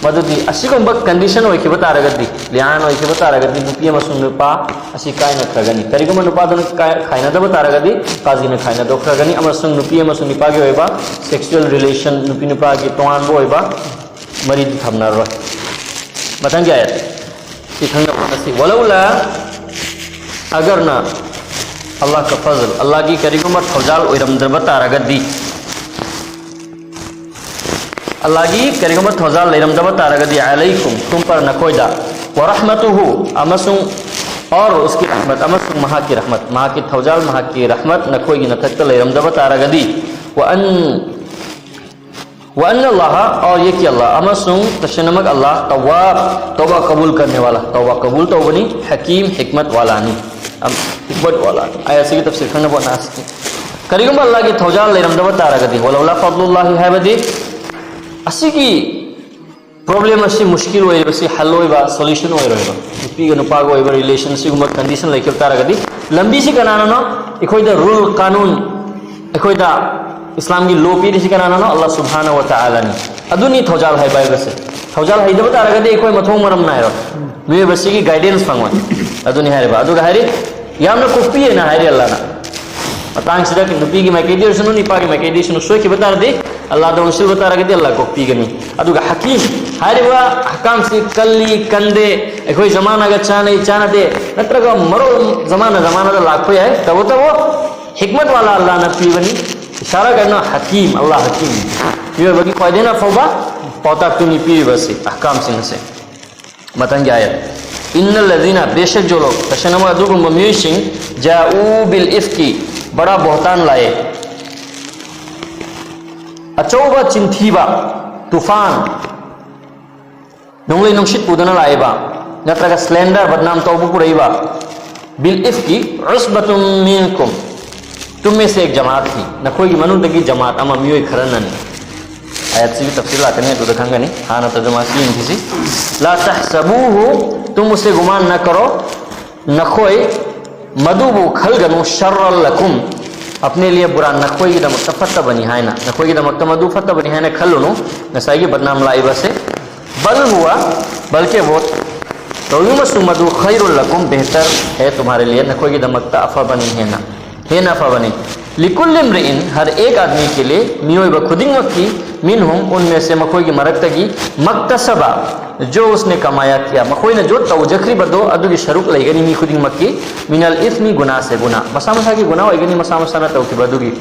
ꯃꯗꯨꯗꯤ ꯑꯁꯤꯒꯨꯝꯕ ꯀꯟꯗꯤꯁꯟ ꯑꯣꯏꯈꯤꯕ ꯇꯥꯔꯒꯗꯤ, ꯂꯤꯌꯥꯟ ꯑꯣꯏꯈꯤꯕ ꯇꯥꯔꯒꯗꯤ, ꯅꯨꯄꯤ ꯑꯃꯁꯨꯡ ꯅꯨꯄꯥ ꯑꯁꯤ ꯀꯥꯏꯅꯈ꯭ꯔꯒꯅꯤ꯫ ꯀꯔꯤꯒꯨꯝꯕ ꯅꯨꯄꯥꯗꯨꯅ ꯀꯥꯏ-, ꯈꯥꯏꯅꯗꯕ ꯇꯥꯔꯒꯗꯤ, ꯀꯥꯖꯤꯅ ꯈꯥꯏꯅꯗꯣꯛꯈ꯭ꯔꯒꯅꯤ ꯑꯃꯁꯨꯡ ꯅꯨꯄꯤ ꯑꯃꯁꯨꯡ ꯅꯨꯄꯥꯒꯤ ꯑꯣꯏꯕ sexual relation, ꯅꯨꯄꯤ ꯅꯨꯄꯥꯒꯤ ꯇꯣꯉꯥꯟꯕ ꯑꯣꯏꯕ ꯃꯔꯤꯗꯤ ꯊꯝꯅꯔꯔꯣꯏ꯫ ꯃꯊꯪꯒꯤ ꯑꯥꯌꯠ ꯁꯤ ꯈꯪꯅꯕ ꯍꯣꯠꯅꯁꯤ꯫ ولولا, ꯑꯒꯔꯅ, ꯑꯜꯂꯥꯍꯀ ꯐꯖꯜ, ꯑꯜꯂꯥꯍꯒꯤ ꯀꯔꯤꯒꯨꯝꯕ ꯊꯧꯖꯥꯜ ꯑꯣꯏꯔꯝꯗ꯭ꯔꯕ ꯇꯥꯔꯒꯗꯤ, ꯑꯜꯂꯥꯍꯒꯤ ꯀꯔꯤꯒꯨꯝꯕ ꯊꯧꯖꯥꯜ ꯂꯩꯔꯝꯗꯕ ꯇꯥꯔꯒꯗꯤ, عليكم, तुम पर, ꯅꯈꯣꯏꯗ, ورحمته, ꯑꯃꯁꯨꯡ, और उसकी रहमत, ꯑꯃꯁꯨꯡ ꯃꯍꯥꯛꯀꯤ ꯔꯍꯃꯠ, ꯃꯍꯥꯛꯀꯤ ꯊꯧꯖꯥꯜ, ꯃꯍꯥꯛꯀꯤ ꯔꯍꯃꯠ ꯅꯈꯣꯏꯒꯤ ꯅꯊꯛꯇ ꯂꯩꯔꯝꯗꯕ ꯇꯥꯔꯒꯗꯤ, وأن, وأن الله, और ये कि अल्लाह, ꯑꯃꯁꯨꯡ ꯇꯁꯦꯡꯅꯃꯛ ꯑꯜꯂꯥꯍ, तव्वाब, तौबा कबूल करने वाला, तौबा कबूल ꯇꯧꯕꯅꯤ, हकीम, हिकमत वालाꯅꯤ, ꯑꯝ, हिकमत वालाꯅꯤ꯫ ꯑꯥꯌꯠꯁꯤꯒꯤ ꯇꯐꯁꯤꯔ ꯈꯪꯅꯕ ꯍꯣꯠꯅꯁꯤ꯫ ꯀꯔꯤꯒꯨꯝꯕ ꯑꯜꯂꯥꯍꯒꯤ ꯊꯧꯖꯥꯜ ꯂꯩꯔꯝꯗꯕ ꯇꯥꯔꯒꯗꯤ, ولولا فضل الله ꯍꯥꯏꯕꯗꯤ ꯑꯁꯤꯒꯤ ꯄ꯭ꯔꯣꯕ꯭ꯂꯦꯝ ꯑꯁꯤ ꯃꯨꯁꯀꯤꯜ ꯑꯣꯏꯔꯤꯕꯁꯤ ꯍꯜ ꯑꯣꯏꯕ, ꯁꯣꯂꯨꯁꯟ ꯑꯣꯏꯔꯣꯏꯕ꯫ ꯅꯨꯄꯤꯒ ꯅꯨꯄꯥꯒ ꯑꯣꯏꯕ ꯔꯤꯂꯦꯁꯟ ꯁꯤꯒꯨꯝꯕ ꯀꯟꯗꯤꯁꯟ ꯂꯩꯈꯤꯕ ꯇꯥꯔꯒꯗꯤ, ꯂꯝꯕꯤꯁꯤ ꯀꯅꯥꯅꯅꯣ? ꯑꯩꯈꯣꯏꯗ ꯔꯨꯜ, ꯀꯥꯅꯨꯟ, ꯑꯩꯈꯣꯏꯗ ꯏꯁꯂꯥꯝꯒꯤ ꯂꯣ ꯄꯤꯔꯤꯁꯤ ꯀꯅꯥꯅꯅꯣ? ꯑꯜꯂꯥꯍ ꯁꯨꯕꯍꯥꯅꯍꯨ ꯋ ꯇꯥꯂꯥꯅꯤ꯫ ꯑꯗꯨꯅꯤ ꯊꯧꯖꯥꯜ ꯍꯥꯏꯕ ꯍꯥꯏꯕꯁꯦ꯫ ꯊꯧꯖꯥꯜ ꯍꯩꯗꯕ ꯇꯥꯔꯒꯗꯤ ꯑꯩꯈꯣꯏ ꯃꯊꯣꯡ ꯃꯔꯝ ꯅꯥꯏꯔꯣꯏ, ꯃꯤꯑꯣꯏꯕꯁꯤꯒꯤ ꯒꯥꯏꯗꯦꯟꯁ ꯐꯪꯉꯣꯏ꯫ ꯑꯗꯨꯅꯤ ꯍꯥꯏꯔꯤꯕ꯫ ꯑꯗꯨꯒ ꯍꯥꯏꯔꯤ, ꯌꯥꯝꯅ ꯀꯣꯛꯄꯤꯑꯅ ꯍꯥꯏꯔꯤ ꯑꯜꯂꯥꯍꯅ꯫ ꯃꯇꯥꯡꯁꯤꯗ ꯅꯨꯄꯤꯒꯤ ꯃꯥꯏꯀꯩꯗꯒꯤ ꯑꯣꯏꯁꯅꯨ, ꯅꯨꯄꯥꯒꯤ ꯃꯥꯏꯀꯩꯗꯒꯤ ꯑꯣꯏꯁꯅꯨ, ꯁꯣꯏꯈꯤꯕ ꯇꯥꯔꯗꯤ, ꯑꯜꯂꯥꯍꯗ ꯑꯣꯟꯁꯤꯟꯕ ꯇꯥꯔꯒꯗꯤ ꯑꯜꯂꯥꯍ ꯀꯣꯛꯄꯤꯒꯅꯤ꯫ ꯑꯗꯨꯒ ꯍꯀꯤꯝ ꯍꯥꯏꯔꯤꯕ ꯑꯍꯀꯥꯝꯁꯤ ꯀꯜꯂꯤ ꯀꯟꯗꯦ, ꯑꯩꯈꯣꯏ ꯖꯃꯥꯅꯥꯒ ꯆꯥꯟꯅꯩ ꯆꯥꯟꯅꯗꯦ, ꯅꯠꯇ꯭ꯔꯒ ꯃꯔꯣꯜ ꯖꯃꯥꯅꯥ ꯖꯃꯥꯅꯥꯗ ꯂꯥꯛꯄ ꯌꯥꯏ, ꯇꯧꯕꯇꯕꯨ ꯍꯤꯛꯃꯠ ꯋꯥꯂꯥ ꯑꯜꯂꯥꯍꯅ ꯄꯤꯕꯅꯤ꯫ ꯏꯁꯥꯔꯥ ꯀꯩꯅꯣ ꯍꯀꯤꯝ, ꯑꯜꯂꯥꯍ ꯍꯀꯤꯝ, ꯃꯤꯑꯣꯏꯕꯒꯤ ꯈ꯭ꯋꯥꯏꯗꯒꯤ ꯍꯦꯟꯅ ꯐꯕ ꯄꯥꯎꯇꯥꯛꯇꯨꯅꯤ ꯄꯤꯔꯤꯕꯁꯤ, ꯑꯍꯀꯥꯝꯁꯤꯡ ꯑꯁꯦ꯫ ꯃꯊꯪꯒꯤ ꯑꯥꯌꯠ꯫ ꯏꯟꯅ ꯂꯖꯤꯅ, ꯕꯦꯁꯛ ꯖꯣꯂꯣꯛ, ꯇꯁꯦꯡꯅꯃꯛ ꯑꯗꯨꯒꯨꯝꯕ ꯃꯤꯑꯣꯏꯁꯤꯡ, ꯖꯥꯎ ꯕꯤꯜ ꯏꯐꯀꯤ, ꯕꯔꯥ ꯕꯣꯍꯇꯥꯟ ꯂꯥꯛꯑꯦ, ꯑꯆꯧꯕ ꯆꯤꯟꯊꯤꯕ, ꯇꯨꯐꯥꯟ, ꯅꯣꯡꯂꯩ ꯅꯨꯡꯁꯤꯠ ꯄꯨꯗꯨꯅ ꯂꯥꯛꯏꯕ, ꯅꯠꯇ꯭ꯔꯒ ꯁ꯭ꯂꯦꯟꯗꯔ, ꯕꯗꯅꯥꯝ ꯇꯧꯕ ꯄꯨꯔꯛꯏꯕ, ꯕꯤꯜ ꯏꯐꯀꯤ ꯎꯁꯕꯇꯨꯝ ꯃꯤꯟꯀꯨꯝ, ꯇꯨꯝꯃꯦꯁꯦ ꯑꯦꯛ ꯖꯃꯥꯠ ꯊꯤ, ꯅꯈꯣꯏꯒꯤ ꯃꯅꯨꯡꯗꯒꯤ ꯖꯃꯥꯠ ꯑꯃ, ꯃꯤꯑꯣꯏ ꯈꯔꯅꯅꯤ꯫ ꯑꯥꯌꯠꯁꯤꯒꯤ ꯇꯐꯁꯤꯔ ꯂꯥꯛꯀꯅꯤ, ꯑꯗꯨꯗ ꯈꯪꯒꯅꯤ꯫ ꯍꯥꯟꯅ ꯇꯔꯖꯃꯥꯁꯤ ꯌꯦꯡꯈꯤꯁꯤ꯫ ꯂꯥ ꯇꯍꯁꯕꯨꯍꯨ, ꯇꯨꯝ ꯎꯁꯦ ꯒꯨꯃꯥꯟ ꯅ ꯀꯔꯣ, ꯅꯈꯣꯏ ꯃꯗꯨꯕꯨ ꯈꯜꯒꯅꯨ, ꯁꯔꯔꯜ ꯂꯀꯨꯝ, ꯑꯞꯅꯦ ꯂꯤꯌꯦ ꯕꯨꯔꯥ, ꯅꯈꯣꯏꯒꯤꯗꯃꯛꯇ ꯐꯠꯇꯕꯅꯤ ꯍꯥꯏꯅ, ꯅꯈꯣꯏꯒꯤꯗꯃꯛꯇ ꯃꯗꯨ ꯐꯠꯇꯕꯅꯤ ꯍꯥꯏꯅ ꯈꯜꯂꯨꯅꯨ꯫ ꯉꯁꯥꯏꯒꯤ ꯕꯗꯅꯥꯝ ꯂꯥꯛꯏꯕꯁꯦ, ꯕꯜ ꯍꯨꯋ, ꯕꯜꯀꯦ ꯕꯣꯠ, ꯇꯧꯏꯃꯁꯨ ꯃꯗꯨ ꯈꯩꯔꯨꯜ ꯂꯀꯨꯝ, ꯕꯦꯍꯇꯔ ꯍꯦ ꯇꯨꯝꯍꯥꯔꯦ ꯂꯤꯌꯦ, ꯅꯈꯣꯏꯒꯤꯗꯃꯛꯇ ꯑꯐꯕꯅꯤ ꯍꯦꯟꯅ, ꯍꯦꯟꯅ ꯑꯐꯕꯅꯤ꯫ ꯂꯤꯀꯨꯜ ꯏꯝꯔꯤꯏꯟ, ꯍꯔ ꯑꯦꯛ ꯑꯥꯗꯃꯤ ꯀꯦ ꯂꯤꯌꯦ, ꯃꯤꯑꯣꯏꯕ ꯈꯨꯗꯤꯡꯃꯛꯀꯤ, ꯃꯤꯟꯍꯨꯝ, ꯎꯟꯃꯦ ꯁꯦ, ꯃꯈꯣꯏꯒꯤ ꯃꯔꯛꯇꯒꯤ, ꯃꯛꯇꯁꯕ, ꯖꯣ ꯎꯁꯅꯦ ꯀꯃꯥꯌꯥ ꯀꯤꯌꯥ, ꯃꯈꯣꯏꯅ ꯖꯣ ꯇꯧꯖꯈ꯭ꯔꯤꯕꯗꯣ ꯑꯗꯨꯒꯤ ꯁꯔꯨꯛ ꯂꯩꯒꯅꯤ ꯃꯤ ꯈꯨꯗꯤꯡꯃꯛꯀꯤ, ꯃꯤꯅꯜ ꯏꯊꯃꯤ, ꯒꯨꯅꯥ ꯁꯦ ꯒꯨꯅꯥ, ꯃꯁꯥ ꯃꯁꯥꯒꯤ ꯒꯨꯅꯥ ꯑꯣꯏꯒꯅꯤ, ꯃꯁꯥ ꯃꯁꯥꯅ ꯇꯧꯈꯤꯕ ꯑꯗꯨꯒꯤ꯫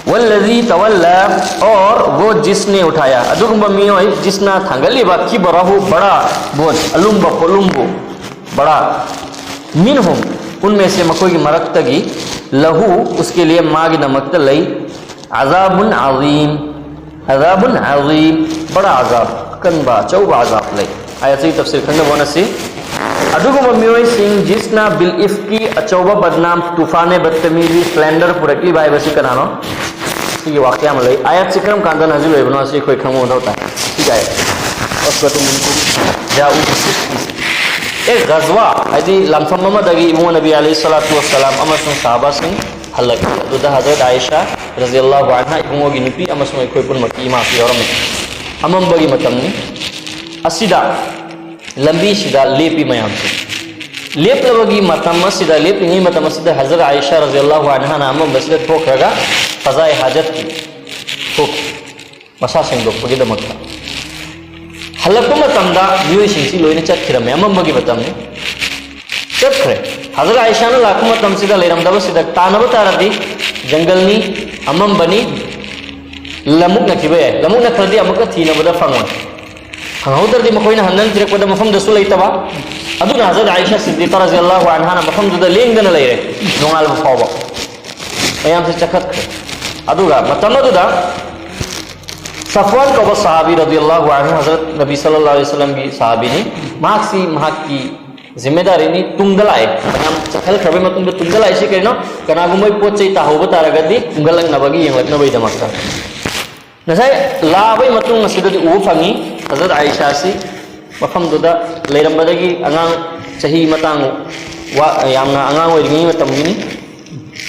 ꯋꯜꯂꯖꯤ ꯇꯋꯜꯂꯥ, ꯑꯣꯔ ꯋꯣ ꯖꯤꯁꯅꯦ ꯎꯊꯥꯌꯥ, ꯑꯗꯨꯒꯨꯝꯕ ꯃꯤꯑꯣꯏ, ꯖꯤꯁꯅ ꯊꯥꯡꯒꯠꯂꯤꯕ, ꯀꯤꯕꯔꯥꯍꯨ, ꯕꯔꯥ ꯕꯣꯟ, ꯑꯂꯨꯝꯕ ꯄꯣꯠꯂꯨꯝꯕꯨ, ꯕꯔꯥ, ꯃꯤꯟꯍꯨꯝ, ꯎꯟꯃꯦꯁꯦ, ꯃꯈꯣꯏꯒꯤ ꯃꯔꯛꯇꯒꯤ, ꯂꯍꯨ, ꯎꯁꯀꯦ ꯂꯤꯌꯦ, ꯃꯥꯒꯤꯗꯃꯛꯇ ꯂꯩ, ꯑꯖꯥꯕꯨꯟ ꯑꯖꯤꯝ, ꯑꯖꯥꯕꯨꯟ ꯑꯖꯤꯝ, ꯕꯔꯥ ꯑꯖꯥꯕ, ꯑꯀꯟꯕ, ꯑꯆꯧꯕ ꯑꯖꯥꯕ ꯂꯩ꯫ ꯑꯥꯌꯠꯁꯤꯒꯤ ꯇꯐꯁꯤꯔ ꯈꯪꯅꯕ ꯍꯣꯠꯅꯁꯤ꯫ ꯑꯗꯨꯒꯨꯝꯕ ꯃꯤꯑꯣꯏꯁꯤꯡ, ꯖꯤꯁꯅ ꯕꯤꯜ ꯏꯐꯀꯤ ꯑꯆꯧꯕ ꯕꯗꯅꯥꯝ, ꯇꯨꯐꯥꯅꯦ, ꯕꯠꯇꯃꯤꯖꯤ, ꯁ꯭ꯂꯦꯟꯗꯔ ꯄꯨꯔꯛꯂꯤꯕ ꯍꯥꯏꯕꯁꯤ ꯀꯅꯥꯅꯣ? ꯁꯤꯒꯤ ꯋꯥꯀꯌꯥ ꯑꯃ ꯂꯩ꯫ ꯑꯥꯌꯠꯁꯤ ꯀꯔꯝ ꯀꯥꯟꯗ ꯅꯥꯖꯤꯜ ꯑꯣꯏꯕꯅꯣ ꯍꯥꯏꯁꯤ ꯑꯩꯈꯣꯏ ꯈꯪꯕ ꯃꯊꯧ ꯇꯥꯏ꯫ ꯁꯤꯒꯤ ꯑꯥꯌꯠ, "ꯋꯥꯁꯕꯇꯨ ꯃꯤꯟꯀꯨꯝ ꯖꯥꯎ ꯕꯤꯁꯤꯠꯀꯤ"꯫ ꯑꯦ, ꯒꯖꯋꯥ, ꯍꯥꯏꯗꯤ ꯂꯥꯟꯐꯝ ꯑꯃꯗꯒꯤ ꯏꯕꯨꯡꯉꯣ ꯅꯕꯤ ꯑꯂꯩꯍꯤ ꯁꯂꯥꯇꯨ ꯋꯁꯁꯂꯥꯝ ꯑꯃꯁꯨꯡ ꯁꯍꯥꯕꯥꯁꯤꯡ ꯍꯜꯂꯛꯈꯤ꯫ ꯑꯗꯨꯗ ꯍꯖꯔꯠ ꯑꯥꯏꯁꯥ ꯔꯖꯤꯌꯜꯂꯥꯍꯨ ꯑꯟꯍꯥ, ꯏꯕꯨꯡꯉꯣꯒꯤ ꯅꯨꯄꯤ, ꯑꯃꯁꯨꯡ ꯑꯩꯈꯣꯏ ꯄꯨꯝꯅꯃꯛꯀꯤ ꯏꯃꯥꯁꯨ ꯌꯥꯎꯔꯝꯃꯤ꯫ ꯑꯃꯝꯕꯒꯤ ꯃꯇꯝꯅꯤ꯫ ꯑꯁꯤꯗ, ꯂꯝꯕꯤꯁꯤꯗ ꯂꯦꯞꯄꯤ ꯃꯌꯥꯝꯁꯦ꯫ ꯂꯦꯞꯂꯕꯒꯤ ꯃꯇꯝ ꯑꯁꯤꯗ, ꯂꯦꯞꯂꯤꯉꯩ ꯃꯇꯝ ꯑꯁꯤꯗ ꯍꯖꯔꯠ ꯑꯥꯏꯁꯥ ꯔꯖꯤꯌꯜꯂꯥꯍꯨ ꯑꯟꯍꯥꯅ ꯑꯃꯝꯕꯁꯤꯗ ꯊꯣꯛꯈ꯭ꯔꯒ ꯐꯖꯥꯏ ꯍꯥꯖꯠꯀꯤ ꯊꯣꯛꯈꯤ꯫ ꯃꯁꯥ ꯁꯦꯡꯗꯣꯛꯄꯒꯤꯗꯃꯛꯇ꯫ ꯍꯜꯂꯛꯄ ꯃꯇꯝꯗ ꯃꯤꯑꯣꯏꯁꯤꯡꯁꯤ ꯂꯣꯏꯅ ꯆꯠꯈꯤꯔꯝꯃꯦ, ꯑꯃꯝꯕꯒꯤ ꯃꯇꯝꯅꯤ꯫ ꯆꯠꯈ꯭ꯔꯦ꯫ ꯍꯖꯔꯠ ꯑꯥꯏꯁꯥꯅ ꯂꯥꯛꯄ ꯃꯇꯝꯁꯤꯗ ꯂꯩꯔꯝꯗꯕꯁꯤꯗ, ꯇꯥꯟꯅꯕ ꯇꯥꯔꯗꯤ ꯖꯪꯒꯜꯅꯤ, ꯑꯃꯝꯕꯅꯤ, ꯂꯃꯨꯛꯅꯈꯤꯕ ꯌꯥꯏ꯫ ꯂꯃꯨꯛꯅꯈ꯭ꯔꯗꯤ ꯑꯃꯨꯛꯀ ꯊꯤꯅꯕꯗ ꯐꯪꯉꯣꯏ꯫ ꯐꯪꯍꯧꯗ꯭ꯔꯗꯤ ꯃꯈꯣꯏꯅ ꯍꯟꯗꯨꯅ ꯊꯤꯔꯛꯄꯗ ꯃꯐꯝꯗꯁꯨ ꯂꯩꯇꯕ꯫ ꯑꯗꯨꯅ ꯍꯖꯔꯠ ꯑꯥꯏꯁꯥ ꯁꯤꯗꯤꯀꯥ ꯔꯖꯤꯌꯜꯂꯥꯍꯨ ꯑꯟꯍꯥꯅ ꯃꯐꯝꯗꯨꯗ ꯂꯦꯡꯗꯅ ꯂꯩꯔꯦ ꯅꯣꯡꯉꯥꯜꯕ ꯐꯥꯎꯕ꯫ ꯃꯌꯥꯝꯁꯦ ꯆꯠꯈꯠꯈ꯭ꯔꯦ꯫ ꯑꯗꯨꯒ ꯃꯇꯝ ꯑꯗꯨꯗ ꯁꯐ꯭ꯋꯥꯟ ꯀꯧꯕ ꯁꯍꯥꯕꯤ ꯔꯗꯤꯌꯜꯂꯥꯍꯨ ꯑꯟꯍꯨ, ꯍꯖꯔꯠ ꯅꯕꯤ ꯁꯜꯂꯜꯂꯥꯍꯨ ꯑꯂꯩꯍꯤ ꯋꯁꯜꯂꯝꯒꯤ ꯁꯍꯥꯕꯤꯅꯤ꯫ ꯃꯍꯥꯛꯁꯤ ꯃꯍꯥꯛꯀꯤ ꯖꯤꯝꯃꯦꯗꯥꯔꯤꯅꯤ꯫ ꯇꯨꯡꯗ ꯂꯥꯛꯑꯦ꯫ ꯃꯌꯥꯝ ꯆꯠꯈꯠꯈ꯭ꯔꯕꯩ ꯃꯇꯨꯡꯗ ꯇꯨꯡꯗ ꯂꯥꯛꯏꯁꯤ ꯀꯩꯅꯣ? ꯀꯅꯥꯒꯨꯝꯕ ꯄꯣꯠ ꯆꯩ ꯇꯥꯍꯧꯕ ꯇꯥꯔꯒꯗꯤ ꯈꯨꯝꯒꯠꯂꯛꯅꯕꯒꯤ, ꯌꯦꯡꯂꯛꯅꯕꯒꯤꯗꯃꯛꯇ꯫ ꯉꯁꯥꯏ ꯂꯥꯛꯑꯕꯩ ꯃꯇꯨꯡ ꯑꯁꯤꯗꯗꯤ ꯎꯕ ꯐꯪꯉꯤ ꯍꯖꯔꯠ ꯑꯥꯏꯁꯥꯁꯤ ꯃꯐꯝꯗꯨꯗ ꯂꯩꯔꯝꯕꯗꯒꯤ꯫ ꯑꯉꯥꯡ ꯆꯍꯤ ꯃꯇꯥꯡ ꯋꯥ-, ꯌꯥꯝꯅ ꯑꯉꯥꯡ ꯑꯣꯏꯔꯤꯉꯩ ꯃꯇꯝꯒꯤꯅꯤ,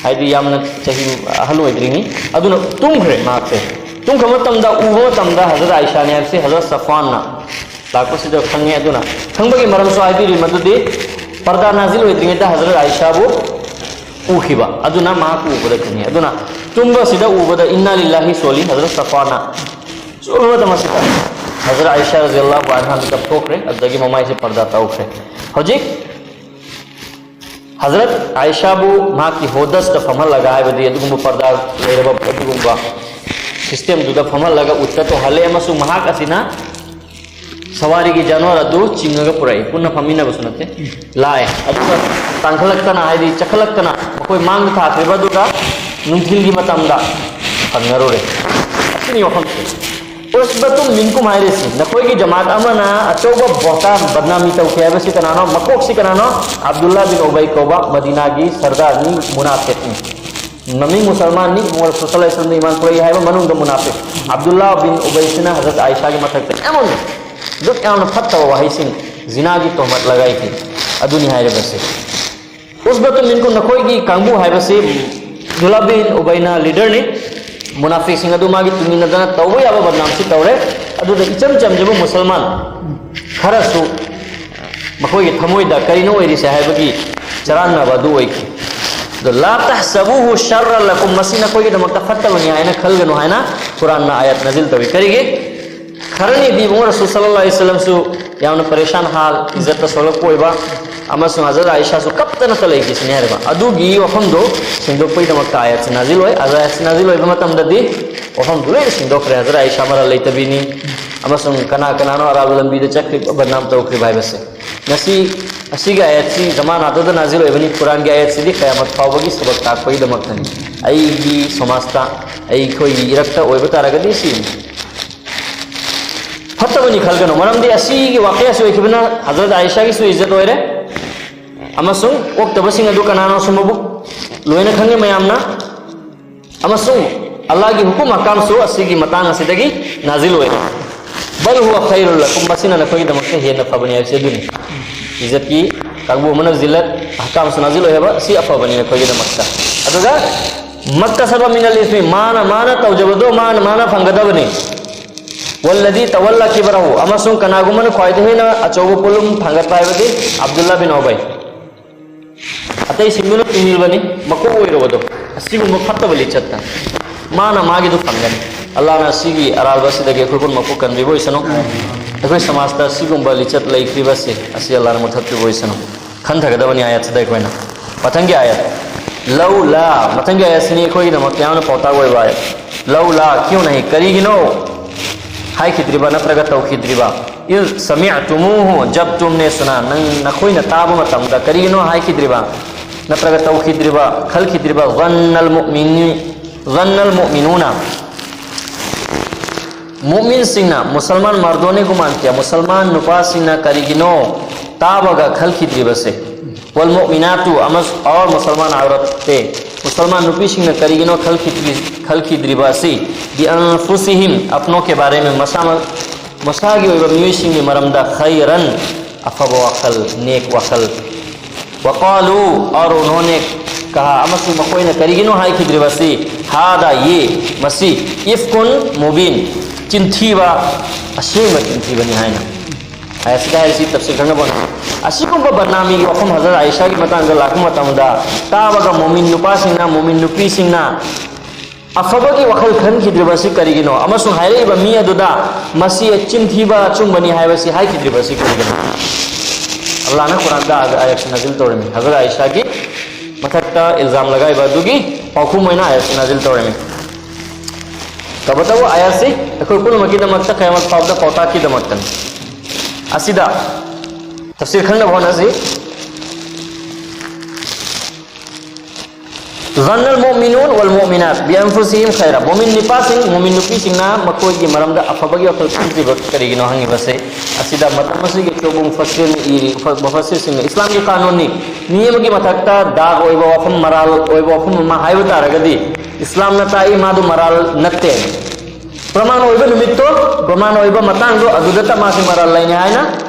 ꯍꯥꯏꯗꯤ ꯌꯥꯝꯅ ꯆꯍꯤ ꯑꯍꯜ ꯑꯣꯏꯗ꯭ꯔꯤꯉꯩ꯫ ꯑꯗꯨꯅ ꯇꯨꯝꯈ꯭ꯔꯦ ꯃꯍꯥꯛꯁꯦ꯫ ꯇꯨꯝꯈ꯭ꯔ ꯃꯇꯝꯗ, ꯎꯕ ꯃꯇꯝꯗ ꯍꯖꯔꯠ ꯑꯥꯏꯁꯥꯅꯤ ꯍꯥꯏꯕꯁꯤ ꯍꯖꯔꯠ ꯁꯐ꯭ꯋꯥꯟꯅ ꯂꯥꯛꯄꯁꯤꯗ ꯈꯪꯉꯦ꯫ ꯑꯗꯨꯅ ꯈꯪꯕꯒꯤ ꯃꯔꯝꯁꯨ ꯍꯥꯏꯕꯤꯔꯤ ꯃꯗꯨꯗꯤ, ꯄꯔꯗꯥ ꯅꯥꯖꯤꯜ ꯑꯣꯏꯗ꯭ꯔꯤꯉꯩꯗ ꯍꯖꯔꯠ ꯑꯥꯏꯁꯥꯕꯨ ꯎꯈꯤꯕ꯫ ꯑꯗꯨꯅ ꯃꯍꯥꯛ ꯎꯕꯗ ꯈꯪꯉꯤ꯫ ꯑꯗꯨꯅ ꯇꯨꯝꯕꯁꯤꯗ ꯎꯕꯗ ꯏꯟꯅꯥ ꯂꯤꯜꯂꯥꯍꯤ ꯁꯣꯜꯂꯤ ꯍꯖꯔꯠ ꯁꯐ꯭ꯋꯥꯟꯅ꯫ ꯁꯣꯜꯂꯕ ꯃꯇꯝ ꯑꯁꯤꯗ ꯍꯖꯔꯠ ꯑꯥꯏꯁꯥ ꯔꯖꯤꯌꯜꯂꯥꯍꯨ ꯑꯟꯍꯥ ꯃꯤꯀꯞ ꯊꯣꯛꯈ꯭ꯔꯦ꯫ ꯑꯗꯨꯗꯒꯤ ꯃꯃꯥꯏꯁꯦ ꯄꯔꯗꯥ ꯇꯧꯈ꯭ꯔꯦ꯫ ꯍꯧꯖꯤꯛ ꯍꯖꯔꯠ ꯑꯥꯏꯁꯥꯕꯨ ꯃꯍꯥꯛꯀꯤ ꯍꯣꯗꯁꯇ ꯐꯝꯍꯜꯂꯒ, ꯍꯥꯏꯕꯗꯤ ꯑꯗꯨꯒꯨꯝꯕ ꯄꯔꯗꯥ ꯂꯩꯔꯕ ꯑꯗꯨꯒꯨꯝꯕ ꯁꯤꯁꯇꯦꯝꯗꯨꯗ ꯐꯝꯍꯜꯂꯒ ꯎꯠꯇ ꯇꯣꯡꯍꯜꯂꯦ, ꯑꯃꯁꯨꯡ ꯃꯍꯥꯛ ꯑꯁꯤꯅ ꯁꯋꯥꯔꯤꯒꯤ ꯖꯥꯅꯋꯥꯔ ꯑꯗꯨ ꯆꯤꯡꯉꯒ ꯄꯨꯔꯛꯏ꯫ ꯄꯨꯟꯅ ꯐꯝꯃꯤꯟꯅꯕꯁꯨ ꯅꯠꯇꯦ, ꯂꯥꯛꯑꯦ꯫ ꯑꯗꯨꯒ ꯇꯥꯡꯈꯠꯂꯛꯇꯅ, ꯍꯥꯏꯗꯤ ꯆꯠꯈꯠꯂꯛꯇꯅ, ꯃꯈꯣꯏ ꯃꯥꯡꯗ ꯊꯥꯈ꯭ꯔꯤꯕ ꯑꯗꯨꯒ ꯅꯨꯡꯊꯤꯜꯒꯤ ꯃꯇꯝꯗ ꯐꯪꯅꯔꯨꯔꯦ꯫ ꯑꯁꯤꯅꯤ ꯋꯥꯐꯝꯁꯦ꯫ ꯎꯁꯕꯇꯨꯝ ꯃꯤꯟꯀꯨꯝ ꯍꯥꯏꯔꯤꯁꯤ ꯅꯈꯣꯏꯒꯤ ꯖꯃꯥꯠ ꯑꯃꯅ ꯑꯆꯧꯕ ꯕꯣꯍꯇꯥꯟ, ꯕꯗꯅꯥꯃꯤ ꯇꯧꯈꯤ ꯍꯥꯏꯕꯁꯤ ꯀꯅꯥꯅꯣ? ꯃꯀꯣꯛꯁꯤ ꯀꯅꯥꯅꯣ? ꯑꯕꯗꯨꯜꯂꯥ ꯕꯤꯟ ꯎꯕꯩ ꯀꯧꯕ ꯃꯗꯤꯅꯥꯒꯤ ꯁꯔꯗꯥꯔꯅꯤ, ꯃꯨꯅꯥꯐꯤꯛꯅꯤ꯫ ꯃꯃꯤꯡ ꯃꯨꯁꯜꯃꯥꯟꯅꯤ, ꯏꯕꯨꯡꯉꯣ ꯔꯁꯨꯜ ꯁꯜꯂꯜꯂꯥꯍꯨ ꯑꯂꯩꯍꯤ ꯋꯁꯜꯂꯝꯅ ꯏꯃꯥꯟ ꯄꯨꯔꯛꯏ ꯍꯥꯏꯕ ꯃꯅꯨꯡꯗ ꯃꯨꯅꯥꯐꯤꯛ꯫ ꯑꯕꯗꯨꯜꯂꯥ ꯕꯤꯟ ꯎꯕꯩꯁꯤꯅ ꯍꯖꯔꯠ ꯑꯥꯏꯁꯥꯒꯤ ꯃꯊꯛꯇ ꯌꯥꯝꯅ ꯑꯗꯨꯛ ꯌꯥꯝꯅ ꯐꯠꯇꯕ ꯋꯥꯍꯩꯁꯤꯡ, ꯖꯤꯅꯥꯒꯤ ꯇꯣꯍꯃꯠ ꯂꯒꯥꯏꯈꯤ꯫ ꯑꯗꯨꯅꯤ ꯍꯥꯏꯔꯤꯕꯁꯦ꯫ ꯎꯁꯕꯇꯨ ꯃꯤꯟꯀꯨꯝ, ꯅꯈꯣꯏꯒꯤ ꯀꯥꯡꯕꯨ ꯍꯥꯏꯕꯁꯤ ꯑꯕꯗꯨꯜꯂꯥ ꯕꯤꯟ ꯎꯕꯩꯅ ꯂꯤꯗꯔꯅꯤ꯫ ꯃꯨꯅꯥꯐꯤꯛꯁꯤꯡ ꯑꯗꯨ ꯃꯥꯒꯤ ꯇꯨꯡꯏꯟꯅꯗꯅ ꯇꯧꯕ ꯌꯥꯕ ꯕꯗꯅꯥꯝꯁꯤ ꯇꯧꯔꯦ꯫ ꯑꯗꯨꯗ ꯏꯆꯝ ꯆꯝꯖꯕ ꯃꯨꯁꯜꯃꯥꯟ ꯈꯔꯁꯨ ꯃꯈꯣꯏꯒꯤ ꯊꯃꯣꯏꯗ ꯀꯔꯤꯅꯣ ꯑꯣꯏꯔꯤꯁꯦ ꯍꯥꯏꯕꯒꯤ ꯆꯔꯥꯡꯅꯕ ꯑꯗꯨ ꯑꯣꯏꯈꯤ꯫ ꯑꯗꯣ, "ꯂꯥ ꯇꯍꯁꯕꯨꯍꯨ ꯁꯔꯔ ꯂꯀꯨꯝ", ꯃꯁꯤ ꯅꯈꯣꯏꯒꯤꯗꯃꯛꯇ ꯐꯠꯇꯕꯅꯤ ꯍꯥꯏꯅ ꯈꯜꯒꯅꯨ ꯍꯥꯏꯅ ꯀꯨꯔꯥꯟꯅ ꯑꯥꯌꯠ ꯅꯥꯖꯤꯜ ꯇꯧꯏ꯫ ꯀꯔꯤꯒꯤ? ꯈꯔꯅꯤꯗꯤ ꯏꯕꯨꯡꯉꯣ ꯔꯁꯨꯜ ꯁꯜꯂꯜꯂꯥꯍꯨ ꯑꯂꯩꯍꯤ ꯋꯁꯜꯂꯝꯁꯨ ꯌꯥꯝꯅ ꯄꯔꯦꯁꯥꯟ ꯍꯥꯜ, ꯏꯖꯠꯇ ꯁꯣꯛꯂꯛꯄ ꯑꯣꯏꯕ, ꯑꯃꯁꯨꯡ ꯍꯖꯔꯠ ꯑꯥꯏꯁꯥꯁꯨ ꯀꯞꯇꯅꯇ ꯂꯩꯈꯤꯁꯤꯅꯤ ꯍꯥꯏꯔꯤꯕ꯫ ꯑꯗꯨꯒꯤ ꯋꯥꯐꯝꯗꯣ ꯁꯦꯡꯗꯣꯛꯄꯒꯤꯗꯃꯛꯇ ꯑꯥꯌꯠꯁꯤ ꯅꯥꯖꯤꯜ ꯑꯣꯏ꯫ ꯑꯥꯌꯠꯁꯤ ꯅꯥꯖꯤꯜ ꯑꯣꯏꯕ ꯃꯇꯝꯗꯗꯤ ꯋꯥꯐꯝꯗꯨ ꯂꯣꯏꯅ ꯁꯦꯡꯗꯣꯛꯈ꯭ꯔꯦ꯫ ꯍꯖꯔꯠ ꯑꯥꯏꯁꯥ ꯃꯔꯜ ꯂꯩꯇꯕꯤꯅꯤ, ꯑꯃꯁꯨꯡ ꯀꯅꯥ ꯀꯅꯥꯅꯣ ꯑꯔꯥꯟꯕ ꯂꯝꯕꯤꯗ ꯆꯠꯈ꯭ꯔꯤꯕ, ꯕꯗꯅꯥꯝ ꯇꯧꯈ꯭ꯔꯤꯕ ꯍꯥꯏꯕꯁꯦ꯫ ꯉꯁꯤ ꯑꯁꯤꯒꯤ ꯑꯥꯌꯠꯁꯤ ꯖꯃꯥꯅꯥꯗꯨꯗ ꯅꯥꯖꯤꯜ ꯑꯣꯏꯕꯅꯤ꯫ ꯀꯨꯔꯥꯟꯒꯤ ꯑꯥꯌꯠꯁꯤꯗꯤ ꯀꯌꯥꯃꯠ ꯐꯥꯎꯕꯒꯤ ꯁꯕꯛ ꯇꯥꯛꯄꯒꯤꯗꯃꯛꯇꯅꯤ꯫ ꯑꯩꯒꯤ ꯁꯃꯥꯖꯇ, ꯑꯩꯈꯣꯏꯒꯤ ꯏꯔꯛꯇ ꯑꯣꯏꯕ ꯇꯥꯔꯒꯗꯤ ꯁꯤꯅꯤ꯫ ꯐꯠꯇꯕꯅꯤ ꯈꯜꯒꯅꯨ, ꯃꯔꯝꯗꯤ ꯑꯁꯤꯒꯤ ꯋꯥꯀꯌꯥꯁꯤ ꯑꯣꯏꯈꯤꯕꯅ ꯍꯖꯔꯠ ꯑꯥꯏꯁꯥꯒꯤꯁꯨ ꯏꯖꯠ ꯑꯣꯏꯔꯦ, ꯑꯃꯁꯨꯡ ꯑꯣꯛꯇꯕꯁꯤꯡ ꯑꯗꯨ ꯀꯅꯥꯅꯣꯁꯨ ꯃꯕꯨꯛ ꯂꯣꯏꯅ ꯈꯪꯉꯤ ꯃꯌꯥꯝꯅ꯫ ꯑꯃꯁꯨꯡ ꯑꯜꯂꯥꯍꯒꯤ ꯍꯨꯀꯨꯝ ꯑꯍꯀꯥꯝꯁꯨ ꯑꯁꯤꯒꯤ ꯃꯇꯥꯡ ꯑꯁꯤꯗꯒꯤ ꯅꯥꯖꯤꯜ ꯑꯣꯏꯔꯦ꯫ "ꯕꯜ ꯍꯨꯋ ꯈꯩꯔꯨꯜ ꯂꯀꯨꯝ", ꯃꯁꯤꯅ ꯅꯈꯣꯏꯒꯤꯗꯃꯛꯇ ꯍꯦꯟꯅ ꯐꯕꯅꯤ ꯍꯥꯏꯕꯁꯤ ꯑꯗꯨꯅꯤ꯫ ꯏꯖꯠꯀꯤ ꯀꯥꯡꯕꯨ ꯑꯃꯅ ꯖꯤꯜꯂꯠ ꯑꯍꯀꯥꯝꯁꯨ ꯅꯥꯖꯤꯜ ꯑꯣꯏ ꯍꯥꯏꯕ ꯑꯁꯤ ꯑꯐꯕꯅꯤ ꯅꯈꯣꯏꯒꯤꯗꯃꯛꯇ꯫ ꯑꯗꯨꯒ "ꯃꯛꯇꯁꯕ ꯃꯤꯅꯜ ꯏꯁꯃꯤ", ꯃꯥꯅ ꯃꯥꯅ ꯇꯧꯖꯕꯗꯣ ꯃꯥꯅ ꯃꯥꯅ ꯐꯪꯒꯗꯕꯅꯤ꯫ "ꯋꯜꯂꯗꯤ ꯇꯋꯜꯂ ꯀꯤꯕꯔꯍꯨ", ꯑꯃꯁꯨꯡ ꯀꯅꯥꯒꯨꯝꯕꯅ ꯈ꯭ꯋꯥꯏꯗꯒꯤ ꯍꯦꯟꯅ ꯑꯆꯧꯕ ꯄꯣꯠꯂꯨꯝ ꯊꯥꯡꯒꯠꯄ ꯍꯥꯏꯕꯗꯤ ꯑꯕꯗꯨꯜꯂꯥ ꯕꯤꯟ ꯎꯕꯩ꯫ ꯑꯇꯩꯁꯤꯡꯗꯨꯅ ꯇꯨꯡꯏꯜꯕꯅꯤ, ꯃꯀꯣꯛ ꯑꯣꯏꯔꯨꯕꯗꯣ꯫ ꯑꯁꯤꯒꯨꯝꯕ ꯐꯠꯇꯕ ꯂꯤꯆꯠꯇ ꯃꯥꯅ ꯃꯥꯒꯤꯗꯨ ꯐꯪꯒꯅꯤ꯫ ꯑꯜꯂꯥꯍꯅ ꯑꯁꯤꯒꯤ ꯑꯔꯥꯜꯕ ꯑꯁꯤꯗꯒꯤ ꯑꯩꯈꯣꯏ ꯄꯨꯝꯅꯃꯛꯄꯨ ꯀꯟꯕꯤꯕ ꯑꯣꯏꯁꯅꯨ꯫ ꯑꯩꯈꯣꯏ ꯁꯃꯥꯖꯇ ꯑꯁꯤꯒꯨꯝꯕ ꯂꯤꯆꯠ ꯂꯩꯈ꯭ꯔꯤꯕꯁꯦ ꯑꯁꯤ ꯑꯜꯂꯥꯍꯅ ꯃꯨꯊꯠꯄꯤꯕ ꯑꯣꯏꯁꯅꯨ꯫ ꯈꯟꯊꯒꯗꯕꯅꯤ ꯑꯥꯌꯠꯁꯤꯗ ꯑꯩꯈꯣꯏꯅ꯫ ꯃꯊꯪꯒꯤ ꯑꯥꯌꯠ, "ꯂꯧꯂꯥ", ꯃꯊꯪꯒꯤ ꯑꯥꯌꯠꯁꯤꯅꯤ ꯑꯩꯈꯣꯏꯒꯤꯗꯃꯛꯇ ꯌꯥꯝꯅ ꯄꯥꯎꯇꯥꯛ ꯑꯣꯏꯕ ꯑꯥꯌꯠ꯫ "ꯂꯧꯂꯥ", ꯀ꯭ꯌꯨ ꯅꯍꯤ, ꯀꯔꯤꯒꯤꯅꯣ ꯍꯥꯏꯈꯤꯗ꯭ꯔꯤꯕ ꯅꯠꯇ꯭ꯔꯒ ꯇꯧꯈꯤꯗ꯭ꯔꯤꯕ? "ꯏꯖ ꯁꯃꯤꯑꯇꯨꯃꯨꯍꯨ", "ꯖꯕ ꯇꯨꯝꯅꯦ ꯁꯨꯅꯥ", ꯅꯪ ꯅꯈꯣꯏꯅ ꯇꯥꯕ ꯃꯇꯝꯗ ꯀꯔꯤꯒꯤꯅꯣ ꯍꯥꯏꯈꯤꯗ꯭ꯔꯤꯕ ꯅꯠꯇ꯭ꯔꯒ ꯇꯧꯈꯤꯗ꯭ꯔꯤꯕ, ꯈꯜꯈꯤꯗ꯭ꯔꯤꯕ? "ظن المؤمن، ظن المؤمنون", ꯃꯨꯃꯤꯟꯁꯤꯡꯅ, ꯃꯨꯁꯜꯃꯥꯟ ꯃꯔꯗꯣꯅꯦ ꯒꯨꯃꯥꯟ ꯀꯤꯌꯥ, ꯃꯨꯁꯜꯃꯥꯟ ꯅꯨꯄꯥꯁꯤꯡꯅ ꯀꯔꯤꯒꯤꯅꯣ ꯇꯥꯕꯒ ꯈꯜꯈꯤꯗ꯭ꯔꯤꯕꯁꯦ? "ꯋꯜ ꯃꯨꯃꯤꯅꯥꯇꯨ", ꯑꯃꯁꯨꯡ ꯑꯣꯔ ꯃꯨꯁꯜꯃꯥꯟ ꯑꯧꯔꯠ ꯇꯦ, ꯃꯨꯁꯜꯃꯥꯟ ꯅꯨꯄꯤꯁꯤꯡꯅ ꯀꯔꯤꯒꯤꯅꯣ ꯈꯜꯈꯤꯗ꯭ꯔꯤ-, ꯈꯜꯈꯤꯗ꯭ꯔꯤꯕ ꯑꯁꯤ? "ꯕꯤ ꯑꯟꯐꯨꯁꯤꯍꯤꯝ", ꯑꯄꯅꯣ ꯀꯦ ꯕꯥꯔꯦ ꯃꯦ, ꯃꯁꯥꯃꯛ, ꯃꯁꯥꯒꯤ ꯑꯣꯏꯕ ꯃꯤꯑꯣꯏꯁꯤꯡꯒꯤ ꯃꯔꯝꯗ, "ꯈꯩꯔꯟ", ꯑꯐꯕ ꯋꯥꯈꯜ, ꯅꯦꯛ ꯋꯥꯈꯜ꯫ "ꯋꯀꯥꯂꯨ", ꯑꯣꯔ ꯎꯟꯍꯣꯅꯦ ꯀꯍꯥ, ꯑꯃꯁꯨꯡ ꯃꯈꯣꯏꯅ ꯀꯔꯤꯒꯤꯅꯣ ꯍꯥꯏꯈꯤꯗ꯭ꯔꯤꯕꯁꯤ? "ꯍꯥꯗꯥ", ꯌꯦ, ꯃꯁꯤ, "ꯏꯐꯀꯨꯟ ꯃꯨꯕꯤꯟ", ꯆꯤꯟꯊꯤꯕ, ꯑꯁꯦꯡꯕ ꯆꯤꯟꯊꯤꯕꯅꯤ ꯍꯥꯏꯅ꯫ ꯑꯥꯌꯠꯁꯤꯗ ꯍꯥꯏꯔꯤꯁꯤ ꯇꯞꯁꯤꯜ ꯈꯪꯅꯕ ꯍꯣꯠꯅꯧ꯫ ꯑꯁꯤꯒꯨꯝꯕ ꯕꯗꯅꯥꯃꯤꯒꯤ ꯋꯥꯐꯝ ꯍꯖꯔꯠ ꯑꯥꯏꯁꯥꯒꯤ ꯃꯇꯥꯡꯗ ꯂꯥꯛꯄ ꯃꯇꯝꯗ, ꯇꯥꯕꯒ ꯃꯨꯃꯤꯟ ꯅꯨꯄꯥꯁꯤꯡꯅ, ꯃꯨꯃꯤꯟ ꯅꯨꯄꯤꯁꯤꯡꯅ ꯑꯐꯕꯒꯤ ꯋꯥꯈꯜ ꯈꯟꯈꯤꯗ꯭ꯔꯤꯕꯁꯤ ꯀꯔꯤꯒꯤꯅꯣ? ꯑꯃꯁꯨꯡ ꯍꯥꯏꯔꯛꯏꯕ ꯃꯤ ꯑꯗꯨꯗ ꯃꯁꯤ ꯆꯤꯟꯊꯤꯕ ꯑꯆꯨꯝꯕꯅꯤ ꯍꯥꯏꯕꯁꯤ ꯍꯥꯏꯈꯤꯗ꯭ꯔꯤꯕꯁꯤ ꯀꯔꯤꯒꯤꯅꯣ? ꯑꯜꯂꯥꯍꯅ ꯀꯨꯔꯥꯟꯗ ꯑꯥꯌꯠꯁꯤ ꯅꯥꯖꯤꯜ ꯇꯧꯔꯝꯃꯤ꯫ ꯍꯖꯔꯠ ꯑꯥꯏꯁꯥꯒꯤ ꯃꯊꯛꯇ ꯏꯜꯖꯥꯝ ꯂꯒꯥꯏꯕ ꯑꯗꯨꯒꯤ ꯄꯥꯎꯈꯨꯝ ꯑꯣꯏꯅ ꯑꯥꯌꯠꯁꯤ ꯅꯥꯖꯤꯜ ꯇꯧꯔꯝꯃꯤ꯫ ꯇꯧꯕꯇꯕꯨ ꯑꯥꯌꯠꯁꯤ ꯑꯩꯈꯣꯏ ꯄꯨꯝꯅꯃꯛꯀꯤꯗꯃꯛꯇ ꯀꯌꯥꯃꯠ ꯐꯥꯎꯕꯗ ꯄꯥꯎꯇꯥꯛꯀꯤꯗꯃꯛꯇꯅꯤ꯫ ꯑꯁꯤꯗ ꯇꯐꯁꯤꯔ ꯈꯪꯅꯕ ꯍꯣꯠꯅꯁꯤ꯫ ظن المؤمنون والمؤمنات بأنفسهم خيرا. ꯃꯣꯃꯤꯟ ꯅꯨꯄꯥꯁꯤꯡ, ꯃꯣꯃꯤꯟ ꯅꯨꯄꯤꯁꯤꯡꯅ ꯃꯈꯣꯏꯒꯤ ꯃꯔꯝꯗ ꯑꯐꯕꯒꯤ ꯋꯥꯈꯜ ꯈꯟꯈꯤꯕ ꯀꯔꯤꯒꯤꯅꯣ ꯍꯪꯉꯤꯕꯁꯦ, ꯑꯁꯤꯗ ꯃꯇꯝ ꯑꯁꯤꯒꯤ ꯑꯆꯧꯕ ꯃꯨꯐꯁꯤꯔꯅ ꯏꯔꯤ, ꯃꯨꯐꯁꯤꯔꯁꯤꯡꯅ ꯏꯁꯂꯥꯝꯒꯤ ꯀꯥꯅꯨꯟꯅꯤ꯫ ꯃꯤ ꯑꯃꯒꯤ ꯃꯊꯛꯇ ꯗꯥꯒ ꯑꯣꯏꯕ ꯋꯥꯐꯝ, ꯃꯔꯥꯜ ꯑꯣꯏꯕ ꯋꯥꯐꯝ ꯑꯃ ꯍꯥꯏꯕ ꯇꯥꯔꯒꯗꯤ, ꯏꯁꯂꯥꯝꯅ ꯇꯥꯛꯏ ꯃꯥꯗꯨ ꯃꯔꯥꯜ ꯅꯠꯇꯦ꯫ ꯄ꯭ꯔꯃꯥꯟ ꯑꯣꯏꯕ ꯅꯨꯃꯤꯠꯇꯣ, ꯄ꯭ꯔꯃꯥꯟ ꯑꯣꯏꯕ ꯃꯇꯥꯡꯗꯣ, ꯑꯗꯨꯗꯇ ꯃꯥꯁꯤ ꯃꯔꯥꯜ ꯂꯩꯅꯤ ꯍꯥꯏꯅ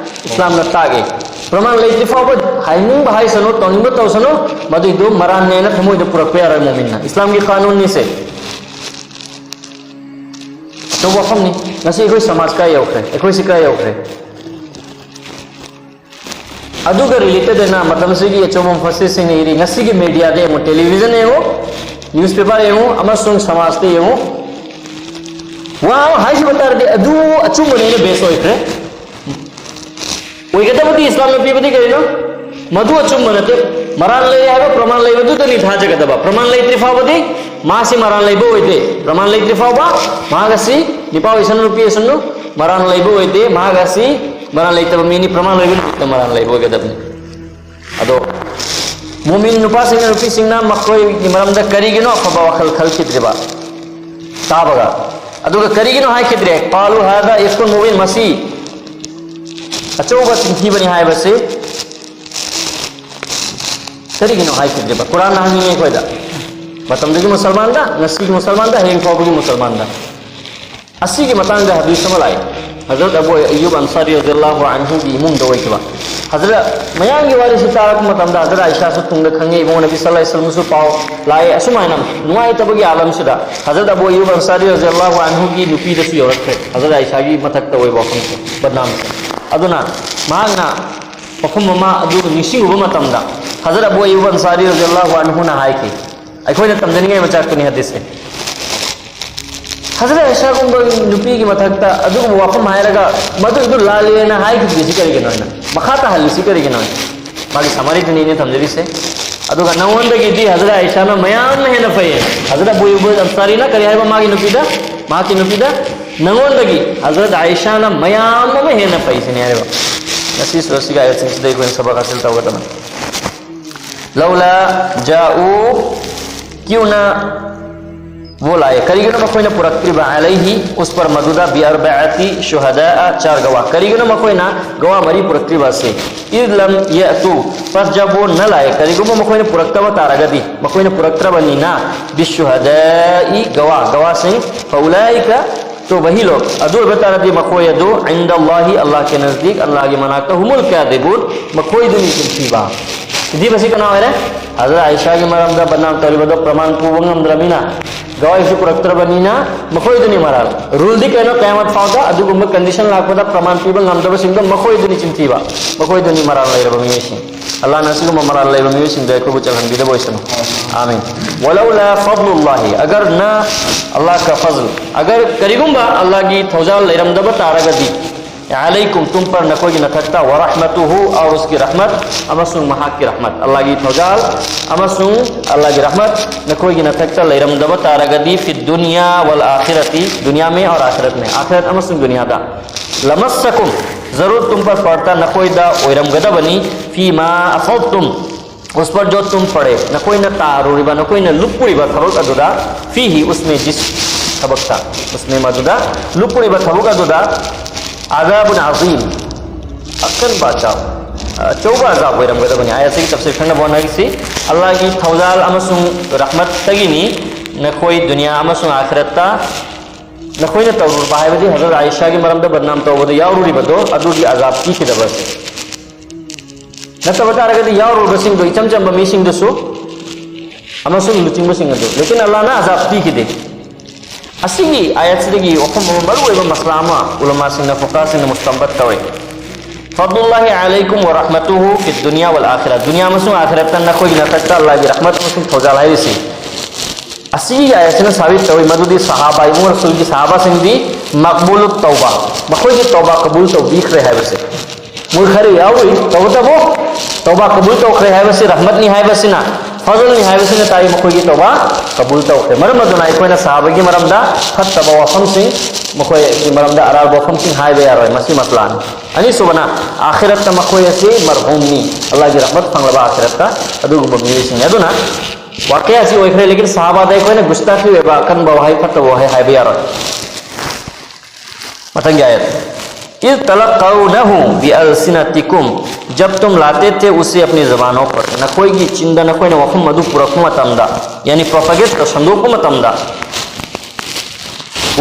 ꯏꯁꯂꯥꯝꯅ ꯇꯥꯛꯏ꯫ ꯄ꯭ꯔꯃꯥꯟ ꯂꯩꯇ꯭ꯔꯤ ꯐꯥꯎꯕ ꯍꯥꯏꯅꯤꯡꯕ ꯍꯥꯏꯁꯅꯨ, ꯇꯧꯅꯤꯡꯕ ꯇꯧꯁꯅꯨ, ꯃꯗꯨꯏꯗꯨ ꯃꯔꯥꯟꯅꯦꯅ ꯊꯃꯣꯏꯗ ꯄꯨꯔꯛꯄ ꯌꯥꯔꯣꯏ ꯃꯣꯃꯤꯟꯅ꯫ ꯏꯁꯂꯥꯝꯒꯤ ꯀꯥꯅꯨꯟꯅꯤꯁꯦ꯫ ꯑꯆꯧꯕ ꯋꯥꯐꯝꯅꯤ꯫ ꯉꯁꯤ ꯑꯩꯈꯣꯏ ꯁꯃꯥꯖ ꯀꯥꯏ ꯌꯧꯈ꯭ꯔꯦ? ꯑꯩꯈꯣꯏꯁꯤ ꯀꯥꯏ ꯌꯧꯈ꯭ꯔꯦ? ꯑꯗꯨꯒ ꯔꯤꯂꯦꯇꯦꯗ ꯑꯣꯏꯅ ꯃꯇꯝꯁꯤꯒꯤ ꯑꯆꯧꯕ ꯃꯨꯐꯁꯤꯔꯁꯤꯡꯅ ꯏꯔꯤ, ꯉꯁꯤꯒꯤ ꯃꯦꯗꯤꯌꯥꯗ ꯌꯦꯡꯉꯨ, ꯇꯦꯂꯤꯚꯤꯖꯟ ꯌꯦꯡꯉꯨ, ꯅ꯭ꯌꯨꯁꯄꯦꯄꯔ ꯌꯦꯡꯉꯨ, ꯑꯃꯁꯨꯡ ꯁꯃꯥꯖꯇ ꯌꯦꯡꯉꯨ, ꯋꯥ ꯑꯃ ꯍꯥꯏꯈꯤꯕ ꯇꯥꯔꯗꯤ ꯑꯗꯨ ꯑꯆꯨꯝꯕꯅꯦꯅ ꯕꯦꯁ ꯑꯣꯏꯈ꯭ꯔꯦ꯫ ꯑꯣꯏꯒꯗꯕꯗꯤ ꯏꯁꯂꯥꯝꯅ ꯄꯤꯕꯗꯤ ꯀꯔꯤꯅꯣ? ꯃꯗꯨ ꯑꯆꯨꯝꯕ ꯅꯠꯇꯦ꯫ ꯃꯔꯥꯜ ꯂꯩ ꯍꯥꯏꯕ ꯄ꯭ꯔꯃꯥꯟ ꯂꯩꯕꯗꯨꯗꯅꯤ ꯊꯥꯖꯒꯗꯕ꯫ ꯄ꯭ꯔꯃꯥꯟ ꯂꯩꯇ꯭ꯔꯤ ꯐꯥꯎꯕꯗꯤ ꯃꯥꯁꯤ ꯃꯔꯥꯜ ꯂꯩꯕ ꯑꯣꯏꯗꯦ꯫ ꯄ꯭ꯔꯃꯥꯟ ꯂꯩꯇ꯭ꯔꯤ ꯐꯥꯎꯕ ꯃꯍꯥꯛ ꯑꯁꯤ ꯅꯤꯄꯥ ꯑꯣꯏꯁꯅꯨ, ꯅꯨꯄꯤ ꯑꯣꯏꯁꯅꯨ, ꯃꯔꯥꯜ ꯂꯩꯕ ꯑꯣꯏꯗꯦ꯫ ꯃꯍꯥꯛ ꯑꯁꯤ ꯃꯔꯥꯜ ꯂꯩꯇꯕ ꯃꯤꯅꯤ, ꯄ꯭ꯔꯃꯥꯟ ꯂꯩꯕ ꯅꯨꯃꯤꯠꯇ ꯃꯔꯥꯜ ꯂꯩꯕ ꯑꯣꯏꯒꯗꯕꯅꯤ꯫ ꯑꯗꯣ ꯃꯨꯃꯤꯟ ꯅꯨꯄꯥꯁꯤꯡꯅ ꯅꯨꯄꯤꯁꯤꯡꯅ ꯃꯈꯣꯏꯒꯤ ꯃꯔꯝꯗ ꯀꯔꯤꯒꯤꯅꯣ ꯑꯐꯕ ꯋꯥꯈꯜ ꯈꯜꯈꯤꯗ꯭ꯔꯤꯕ? ꯇꯥꯕꯒ꯫ ꯑꯗꯨꯒ ꯀꯔꯤꯒꯤꯅꯣ ꯍꯥꯏꯈꯤꯗ꯭ꯔꯦ? قالوا هذا إفك مبين, ꯃꯁꯤ ꯑꯆꯧꯕ ꯆꯤꯟꯊꯤꯕꯅꯤ ꯍꯥꯏꯕꯁꯤ ꯀꯔꯤꯒꯤꯅꯣ ꯍꯥꯏꯈꯤꯗ꯭ꯔꯤꯕ? ꯀꯨꯔꯥꯟꯅ ꯍꯪꯅꯤꯡꯉꯦ ꯑꯩꯈꯣꯏꯗ꯫ ꯃꯇꯝꯗꯨꯒꯤ ꯃꯨꯁꯜꯃꯥꯟꯗ, ꯉꯁꯤꯒꯤ ꯃꯨꯁꯜꯃꯥꯟꯗ, ꯍꯌꯦꯡ ꯐꯥꯎꯕꯒꯤ ꯃꯨꯁꯜꯃꯥꯟꯗ꯫ ꯑꯁꯤꯒꯤ ꯃꯇꯥꯡꯗ ꯍꯗꯤꯁ ꯑꯃ ꯂꯥꯛꯏ꯫ ꯍꯖꯔꯠ ꯑꯕꯨ ꯑꯌꯨꯕ ꯑꯟꯁꯥꯔꯤ ꯔꯖꯤꯌꯜꯂꯥꯍꯨ ꯑꯟꯍꯨꯒꯤ ꯏꯃꯨꯡꯗ ꯑꯣꯏꯈꯤꯕ꯫ ꯍꯖꯔꯠ, ꯃꯌꯥꯝꯒꯤ ꯋꯥꯔꯤꯁꯤ ꯇꯥꯔꯛꯄ ꯃꯇꯝꯗ ꯍꯖꯔꯠ ꯑꯥꯏꯁꯥꯁꯨ ꯇꯨꯡꯗ ꯈꯪꯉꯦ, ꯏꯕꯨꯡ ꯅꯕꯤ ꯁꯜꯂꯜꯂꯥꯍꯨ ꯑꯂꯩꯍꯤ ꯋꯁꯜꯂꯝꯁꯨ ꯄꯥꯎ ꯂꯥꯛꯑꯦ꯫ ꯑꯁꯨꯃꯥꯏꯅ ꯅꯨꯡꯉꯥꯏꯇꯕꯒꯤ ꯑꯥꯂꯝꯁꯤꯗ ꯍꯖꯔꯠ ꯑꯕꯨ ꯑꯌꯨꯕ ꯑꯟꯁꯥꯔꯤ ꯔꯖꯤꯌꯜꯂꯥꯍꯨ ꯑꯟꯍꯨꯒꯤ ꯅꯨꯄꯤꯗꯁꯨ ꯌꯧꯔꯛꯈ꯭ꯔꯦ ꯍꯖꯔꯠ ꯑꯥꯏꯁꯥꯒꯤ ꯃꯊꯛꯇ ꯑꯣꯏꯕ ꯋꯥꯐꯝꯁꯦ, ꯕꯗꯅꯥꯝꯁꯦ꯫ ꯑꯗꯨꯅ ꯃꯍꯥꯛꯅ ꯋꯥꯐꯝ ꯑꯃ ꯑꯗꯨ ꯅꯤꯡꯁꯤꯡꯉꯨꯕ ꯃꯇꯝꯗ, ꯍꯖꯔꯠ ꯑꯕꯨ ꯑꯌꯨꯕ ꯑꯟꯁꯥꯔꯤ ꯔꯖꯤꯌꯜꯂꯥꯍꯨ ꯑꯟꯍꯨꯅ ꯍꯥꯏꯈꯤ, ꯑꯩꯈꯣꯏꯅ ꯇꯝꯖꯅꯤꯡꯉꯥꯏ ꯃꯆꯥꯛꯇꯨꯅꯤ ꯍꯗꯤꯁꯁꯦ꯫ ꯍꯖꯔꯠ ꯑꯥꯏꯁꯥꯒꯨꯝꯕ ꯅꯨꯄꯤꯒꯤ ꯃꯊꯛꯇ ꯑꯗꯨꯒꯨꯝꯕ ꯋꯥꯐꯝ ꯍꯥꯏꯔꯒ ꯃꯗꯨ ꯑꯗꯨ ꯂꯥꯜꯂꯦꯅ ꯍꯥꯏꯈꯤꯗ꯭ꯔꯤꯁꯤ ꯀꯔꯤꯒꯤꯅꯣ ꯍꯥꯏꯅ, ꯃꯈꯥ ꯇꯥꯍꯜꯂꯤꯁꯤ ꯀꯔꯤꯒꯤꯅꯣ ꯍꯥꯏꯅ, ꯃꯥꯒꯤ ꯁꯃꯔꯤꯗꯨꯅꯤ ꯑꯩꯅ ꯊꯝꯖꯔꯤꯁꯦ꯫ ꯑꯗꯨꯒ ꯅꯉꯣꯟꯗꯒꯤꯗꯤ ꯍꯖꯔꯠ ꯑꯥꯏꯁꯥꯅ ꯃꯌꯥꯝꯅ ꯍꯦꯟꯅ ꯐꯩꯌꯦ꯫ ꯍꯖꯔꯠ ꯑꯕꯨ ꯑꯌꯨꯕ ꯑꯟꯁꯥꯔꯤꯅ ꯀꯔꯤ ꯍꯥꯏꯕ ꯃꯥꯒꯤ ꯅꯨꯄꯤꯗ? ꯃꯍꯥꯛꯀꯤ ꯅꯨꯄꯤꯗ ꯅꯉꯣꯟꯗꯒꯤ ꯍꯖꯔꯠ ꯑꯥꯏꯁꯥꯅ ꯃꯌꯥꯝ ꯑꯃ ꯍꯦꯟꯅ ꯐꯩꯁꯤꯅꯤ ꯍꯥꯏꯔꯤꯕ꯫ ꯉꯁꯤ ꯁꯨꯔꯁꯤꯒꯤ ꯑꯥꯌꯠꯁꯤꯡꯁꯤꯗ ꯑꯩꯈꯣꯏꯅ ꯁꯕꯛ ꯍꯥꯁꯤꯜ ꯇꯧꯒꯗꯕꯅꯤ꯫ ꯂꯧꯂꯥ ꯖꯥꯎ ꯀ꯭ꯌꯨꯅ ꯕꯣꯂꯥꯌꯦ, ꯀꯔꯤꯒꯤꯅꯣ ꯃꯈꯣꯏꯅ ꯄꯨꯔꯛꯇ꯭ꯔꯤꯕ ꯑꯂꯩꯍꯤ ꯎꯁ ꯄꯔ ꯃꯗꯨꯗ ꯕꯤ ꯑꯔꯕꯥꯑꯇꯤ ꯁꯨꯍꯗꯥ ꯆꯥꯔ ꯒꯋꯥ, ꯀꯔꯤꯒꯤꯅꯣ ꯃꯈꯣꯏꯅ ꯒꯋꯥ ꯃꯔꯤ ꯄꯨꯔꯛꯇ꯭ꯔꯤꯕ ꯑꯁꯤ? ꯏꯗ ꯂꯝ ꯌꯥꯇꯨ ꯐꯖꯕꯣ ꯅ ꯂꯥꯛꯑꯦ, ꯀꯔꯤꯒꯨꯝꯕ ꯃꯈꯣꯏꯅ ꯄꯨꯔꯛꯇꯕ ꯇꯥꯔꯒꯗꯤ, ꯃꯈꯣꯏꯅ ꯄꯨꯔꯛꯇ꯭ꯔꯕꯅꯤꯅ ꯕꯤꯁꯨꯍꯗꯥꯏ ꯒꯋꯥ, ꯒꯋꯥꯁꯤꯡ ꯐꯎꯂꯥꯏꯀ ꯇꯣ ꯕꯍꯤ ꯂꯣꯛ ꯑꯗꯨ ꯑꯣꯏꯕ ꯇꯥꯔꯗꯤ ꯃꯈꯣꯏ ꯑꯗꯨ ꯏꯟꯗ ꯑꯜꯂꯥꯍꯤ ꯑꯜꯂꯥꯍꯒꯤ ꯅꯖꯗꯤꯛ ꯑꯜꯂꯥꯍꯒꯤ ꯃꯅꯥꯛꯇ ꯍꯨꯃꯨꯜ ꯀꯥꯗꯤꯕꯨꯟ ꯃꯈꯣꯏꯗꯨꯅꯤ ꯆꯤꯟꯊꯤꯕ꯫ ꯁꯤꯗꯤ ꯃꯁꯤ ꯀꯅꯥ ꯑꯣꯏꯔꯦ? ꯍꯖꯔꯠ ꯑꯥꯏꯁꯥꯒꯤ ꯃꯔꯝꯗ ꯕꯗꯅꯥꯝ ꯇꯧꯔꯤꯕꯗꯣ ꯄ꯭ꯔꯃꯥꯟ ꯄꯨꯕ ꯉꯝꯗ꯭ꯔꯕꯅꯤꯅ, ꯒꯋꯥꯍꯤꯁꯨ ꯄꯨꯔꯛꯇ꯭ꯔꯕꯅꯤꯅ ꯃꯈꯣꯏꯗꯨꯅꯤ ꯃꯔꯥꯜ꯫ ꯔꯨꯜꯗꯤ ꯀꯩꯅꯣ? ꯀꯌꯥꯃꯠ ꯐꯥꯎꯗ ꯑꯗꯨꯒꯨꯝꯕ ꯀꯟꯗꯤꯁꯟ ꯂꯥꯛꯄꯗ ꯄ꯭ꯔꯃꯥꯟ ꯄꯤꯕ ꯉꯝꯗꯕꯁꯤꯡꯗꯣ ꯃꯈꯣꯏꯗꯨꯅꯤ ꯆꯤꯟꯊꯤꯕ, ꯃꯈꯣꯏꯗꯨꯅꯤ ꯃꯔꯥꯜ ꯂꯩꯔꯕ ꯃꯤꯑꯣꯏꯁꯤꯡ꯫ ꯑꯜꯂꯥꯍꯅ ꯑꯁꯤꯒꯨꯝꯕ ꯃꯔꯥꯜ ꯂꯩꯕ ꯃꯤꯑꯣꯏꯁꯤꯡꯗ ꯑꯩꯈꯣꯏꯕꯨ ꯆꯜꯍꯟꯕꯤꯗꯕ ꯑꯣꯏꯁꯅꯨ꯫ ꯑꯥꯃꯤꯟ꯫ ولولا فضل الله، ꯑꯒꯔ ꯅ ꯑꯜꯂꯥꯍ ꯀ ꯐꯖꯜ, ꯑꯒꯔ ꯀꯔꯤꯒꯨꯝꯕ ꯑꯜꯂꯥꯍꯒꯤ ꯊꯧꯖꯥꯜ ꯂꯩꯔꯝꯗꯕ ꯇꯥꯔꯒꯗꯤ, ꯑꯂꯩꯀꯨꯝ ꯇꯨꯝ ꯄꯔ ꯅꯈꯣꯏꯒꯤ ꯅꯊꯛꯇ, ꯋꯔꯍꯃꯇꯨꯍꯨ ꯑꯧꯔ ꯎꯁꯀꯤ ꯔꯍꯃꯠ ꯑꯃꯁꯨꯡ ꯃꯍꯥꯛꯀꯤ ꯔꯍꯃꯠ, ꯑꯜꯂꯥꯍꯒꯤ ꯊꯧꯖꯥꯜ ꯑꯃꯁꯨꯡ ꯑꯜꯂꯥꯍꯒꯤ ꯔꯍꯃꯠ ꯅꯈꯣꯏꯒꯤ ꯅꯊꯛꯇ ꯂꯩꯔꯝꯗꯕ ꯇꯥꯔꯒꯗꯤ, ꯐꯤ ꯗꯨꯅꯤꯌꯥ ꯋꯜ ꯑꯥꯈꯤꯔꯥꯇꯤ, ꯗꯨꯅꯤꯌꯥ ꯃꯦ ꯑꯧꯔ ꯑꯥꯈꯤꯔꯥꯠ ꯃꯦ, ꯑꯥꯈꯤꯔꯥꯠ ꯑꯃꯁꯨꯡ ꯗꯨꯅꯤꯌꯥꯗ, ꯂꯃꯁꯁꯀꯨꯝ ꯖꯔꯨꯔ ꯇꯨꯝ ꯄꯔ ꯄꯔꯇ ꯅꯈꯣꯏꯗ ꯑꯣꯏꯔꯝꯒꯗꯕꯅꯤ, ꯐꯤꯃꯥ ꯑꯐꯜꯇꯨꯝ ꯎꯁ ꯄꯔ ꯖꯣ ꯇꯨꯝ ꯄꯔꯦ, ꯅꯈꯣꯏꯅ ꯇꯥꯔꯨꯔꯤꯕ, ꯅꯈꯣꯏꯅ ꯂꯨꯞꯄꯨꯔꯤꯕ ꯊꯕꯛ ꯑꯗꯨꯗ, ꯐꯤꯍꯤ ꯎꯁꯃꯦ ꯖꯤꯁ ꯊꯕꯛꯇ, ꯎꯁꯃꯦ ꯃꯗꯨꯗ ꯂꯨꯞꯄꯨꯔꯤꯕ ꯊꯕꯛ ꯑꯗꯨꯗ, ꯑꯖꯥꯕꯨꯟ ꯑꯖꯤꯝ, ꯑꯀꯟꯕ ꯑꯖꯥꯕ, ꯑꯆꯧꯕ ꯑꯖꯥꯕ ꯑꯣꯏꯔꯝꯒꯗꯕꯅꯤ꯫ ꯑꯥꯌꯠꯁꯤꯒꯤ ꯇꯐꯁꯤꯔ ꯈꯪꯅꯕ ꯍꯣꯠꯅꯔꯤꯁꯤ꯫ ꯑꯜꯂꯥꯍꯒꯤ ꯊꯧꯖꯥꯜ ꯑꯃꯁꯨꯡ ꯔꯍꯃꯠꯇꯒꯤꯅꯤ ꯅꯈꯣꯏ ꯗꯨꯅꯤꯌꯥ ꯑꯃꯁꯨꯡ ꯑꯥꯈꯤꯔꯠꯇ ꯅꯈꯣꯏꯅ ꯇꯧꯔꯨꯔꯕ ꯍꯥꯏꯕꯗꯤ ꯍꯖꯔꯠ ꯑꯥꯏꯁꯥꯒꯤ ꯃꯔꯝꯗ ꯕꯗꯅꯥꯝ ꯇꯧꯕꯗ ꯌꯥꯎꯔꯨꯔꯤꯕꯗꯣ ꯑꯗꯨꯒꯤ ꯑꯖꯥꯕ ꯄꯤꯈꯤꯗꯕ ꯑꯁꯤ꯫ ꯅꯠꯇꯕ ꯇꯥꯔꯒꯗꯤ ꯌꯥꯎꯔꯨꯕꯁꯤꯡꯗꯣ, ꯏꯆꯝ ꯆꯝꯕ ꯃꯤꯁꯤꯡꯗꯨꯁꯨ ꯑꯃꯁꯨꯡ ꯂꯨꯆꯤꯡꯕꯁꯤꯡ ꯑꯗꯨ, ꯂꯦꯀꯤꯟ ꯑꯜꯂꯥꯍꯅ ꯑꯖꯥꯕ ꯄꯤꯈꯤꯗꯦ꯫ ꯑꯁꯤꯒꯤ ꯑꯥꯌꯠꯁꯤꯗꯒꯤ ꯋꯥꯐꯝ ꯑꯃ, ꯃꯔꯨꯑꯣꯏꯕ ꯃꯁꯂꯥ ꯑꯃ ꯎꯂꯃꯥꯁꯤꯡꯅ, ꯐꯨꯀꯥꯁꯤꯡꯅ ꯃꯨꯁꯇꯝꯕꯠ ꯇꯧꯏ꯫ ꯐꯗꯂꯨꯜꯂꯥꯍꯤ ꯑꯂꯩꯀꯨꯝ ꯋꯔꯍꯃꯇꯨꯍꯨ ꯐꯤ ꯗꯨꯅꯤꯌꯥ ꯋꯜ ꯑꯥꯈꯤꯔꯥ꯫ ꯗꯨꯅꯤꯌꯥ ꯑꯃꯁꯨꯡ ꯑꯥꯈꯤꯔꯠꯇ ꯅꯈꯣꯏꯒꯤ ꯅꯊꯛꯇ ꯑꯜꯂꯥꯍꯒꯤ ꯔꯍꯃꯠ ꯑꯃꯁꯨꯡ ꯊꯧꯖꯥꯜ ꯍꯥꯏꯔꯤꯁꯤ, ꯑꯁꯤꯒꯤ ꯑꯥꯌꯠꯁꯤꯅ ꯁꯥꯕꯤꯠ ꯇꯧꯏ ꯃꯗꯨꯗꯤ ꯁꯍꯥꯕꯥ, ꯏꯕꯨꯡ ꯔꯁꯨꯜꯒꯤ ꯁꯍꯥꯕꯥꯁꯤꯡꯗꯤ ꯃꯛꯕꯨꯜ ꯇꯧꯕ, ꯃꯈꯣꯏꯒꯤ ꯇꯧꯕꯥ ꯀꯕꯨꯜ ꯇꯧꯕꯤꯈ꯭ꯔꯦ ꯍꯥꯏꯕꯁꯦ꯫ ꯃꯣꯏ ꯈꯔ ꯌꯥꯎꯔꯤ, ꯇꯧꯕꯇꯕꯨ ꯇꯧꯕꯥ ꯀꯕꯨꯜ ꯇꯧꯈ꯭ꯔꯦ ꯍꯥꯏꯕꯁꯤ ꯔꯍꯃꯠꯅꯤ ꯍꯥꯏꯕꯁꯤꯅ ꯐꯖꯜꯅꯤ ꯍꯥꯏꯕꯁꯤꯅ ꯇꯥꯛꯏ ꯃꯈꯣꯏꯒꯤ ꯇꯧꯕ ꯀꯕꯨꯜ ꯇꯧꯈ꯭ꯔꯦ꯫ ꯃꯔꯝ ꯑꯗꯨꯅ ꯑꯩꯈꯣꯏꯅ ꯁꯍꯥꯕꯒꯤ ꯃꯔꯝꯗ ꯐꯠꯇꯕ ꯋꯥꯐꯝꯁꯤꯡ, ꯃꯈꯣꯏꯒꯤ ꯃꯔꯝꯗ ꯑꯔꯥꯟꯕ ꯋꯥꯐꯝꯁꯤꯡ ꯍꯥꯏꯕ ꯌꯥꯔꯣꯏ꯫ ꯃꯁꯤ ꯃꯁꯂꯥꯅꯤ꯫ ꯑꯅꯤꯁꯨꯕꯅ, ꯑꯥꯈꯤꯔꯠꯇ ꯃꯈꯣꯏ ꯑꯁꯤ ꯃꯔꯍꯨꯝꯅꯤ, ꯑꯜꯂꯥꯍꯒꯤ ꯔꯍꯃꯠ ꯐꯪꯂꯕ ꯑꯥꯈꯤꯔꯠꯇ ꯑꯗꯨꯒꯨꯝꯕ ꯃꯤꯑꯣꯏꯁꯤꯡꯅꯤ꯫ ꯑꯗꯨꯅ ꯋꯥꯀꯌꯥ ꯑꯁꯤ ꯑꯣꯏꯈ꯭ꯔꯦ, ꯂꯦꯀꯤꯟ ꯁꯍꯥꯕꯥꯗ ꯑꯩꯈꯣꯏꯅ ꯒꯨꯁꯇꯥꯈꯤ ꯑꯣꯏꯕ ꯑꯀꯟꯕ ꯋꯥꯍꯩ, ꯐꯠꯇꯕ ꯋꯥꯍꯩ ꯍꯥꯏꯕ ꯌꯥꯔꯣꯏ꯫ ꯃꯊꯪꯒꯤ ꯑꯥꯌꯠ, "إذ تلقونه بألسنتكم", जब तुम लाते थे उसे अपनी ज़बानों पर, ꯅꯈꯣꯏꯒꯤ ꯆꯤꯟꯗ ꯅꯈꯣꯏꯅ ꯋꯥꯐꯝ ꯑꯗꯨ ꯄꯨꯔꯛꯄ ꯃꯇꯝꯗ, ꯌꯥꯅꯤ propagate ꯇꯧ ꯁꯟꯗꯣꯛꯄ ꯃꯇꯝꯗ,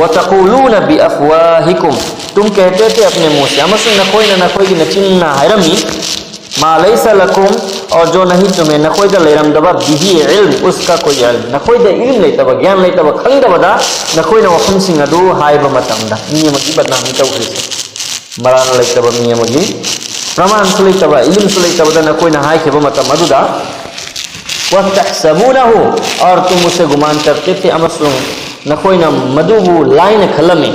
"وتقولون بأفواهكم", तुम कहते थे अपने मुंह से, ꯑꯃꯁꯨꯡ ꯅꯈꯣꯏꯅ ꯅꯈꯣꯏꯒꯤ ꯅꯆꯤꯟꯅ ꯍꯥꯏꯔꯝꯃꯤ, "ما ليس لكم", और जो नहीं तुम्हें, ꯅꯈꯣꯏꯗ ꯂꯩꯔꯝꯗꯕ, "به علم", उसका कोई इल्म, ꯅꯈꯣꯏꯗ ꯏꯜꯝ ꯂꯩꯇꯕ, ꯒ꯭ꯌꯥꯟ ꯂꯩꯇꯕ, ꯈꯪꯗꯕꯗ ꯅꯈꯣꯏꯅ ꯋꯥꯐꯝꯁꯤꯡ ꯑꯗꯨ ꯍꯥꯏꯕ ꯃꯇꯝꯗ, ꯃꯤ ꯑꯃꯒꯤ ꯕꯗꯅꯥꯃꯤ ꯇꯧꯈ꯭ꯔꯤꯁꯦ, ꯃꯔꯥꯜ ꯂꯩꯇꯕ ꯃꯤ ꯑꯃꯒꯤ, ꯄ꯭ꯔꯃꯥꯟꯁꯨ ꯂꯩꯇꯕ, ꯏꯜꯝꯁꯨ ꯂꯩꯇꯕꯗ ꯅꯈꯣꯏꯅ ꯍꯥꯏꯈꯤꯕ ꯃꯇꯝ ꯑꯗꯨꯗ, "وتحسبونه", और तुम उसे गुमान करते थे, ꯑꯃꯁꯨꯡ ꯅꯈꯣꯏꯅ ꯃꯗꯨꯕꯨ ꯂꯥꯏꯅ ꯈꯜꯂꯝꯃꯤ꯫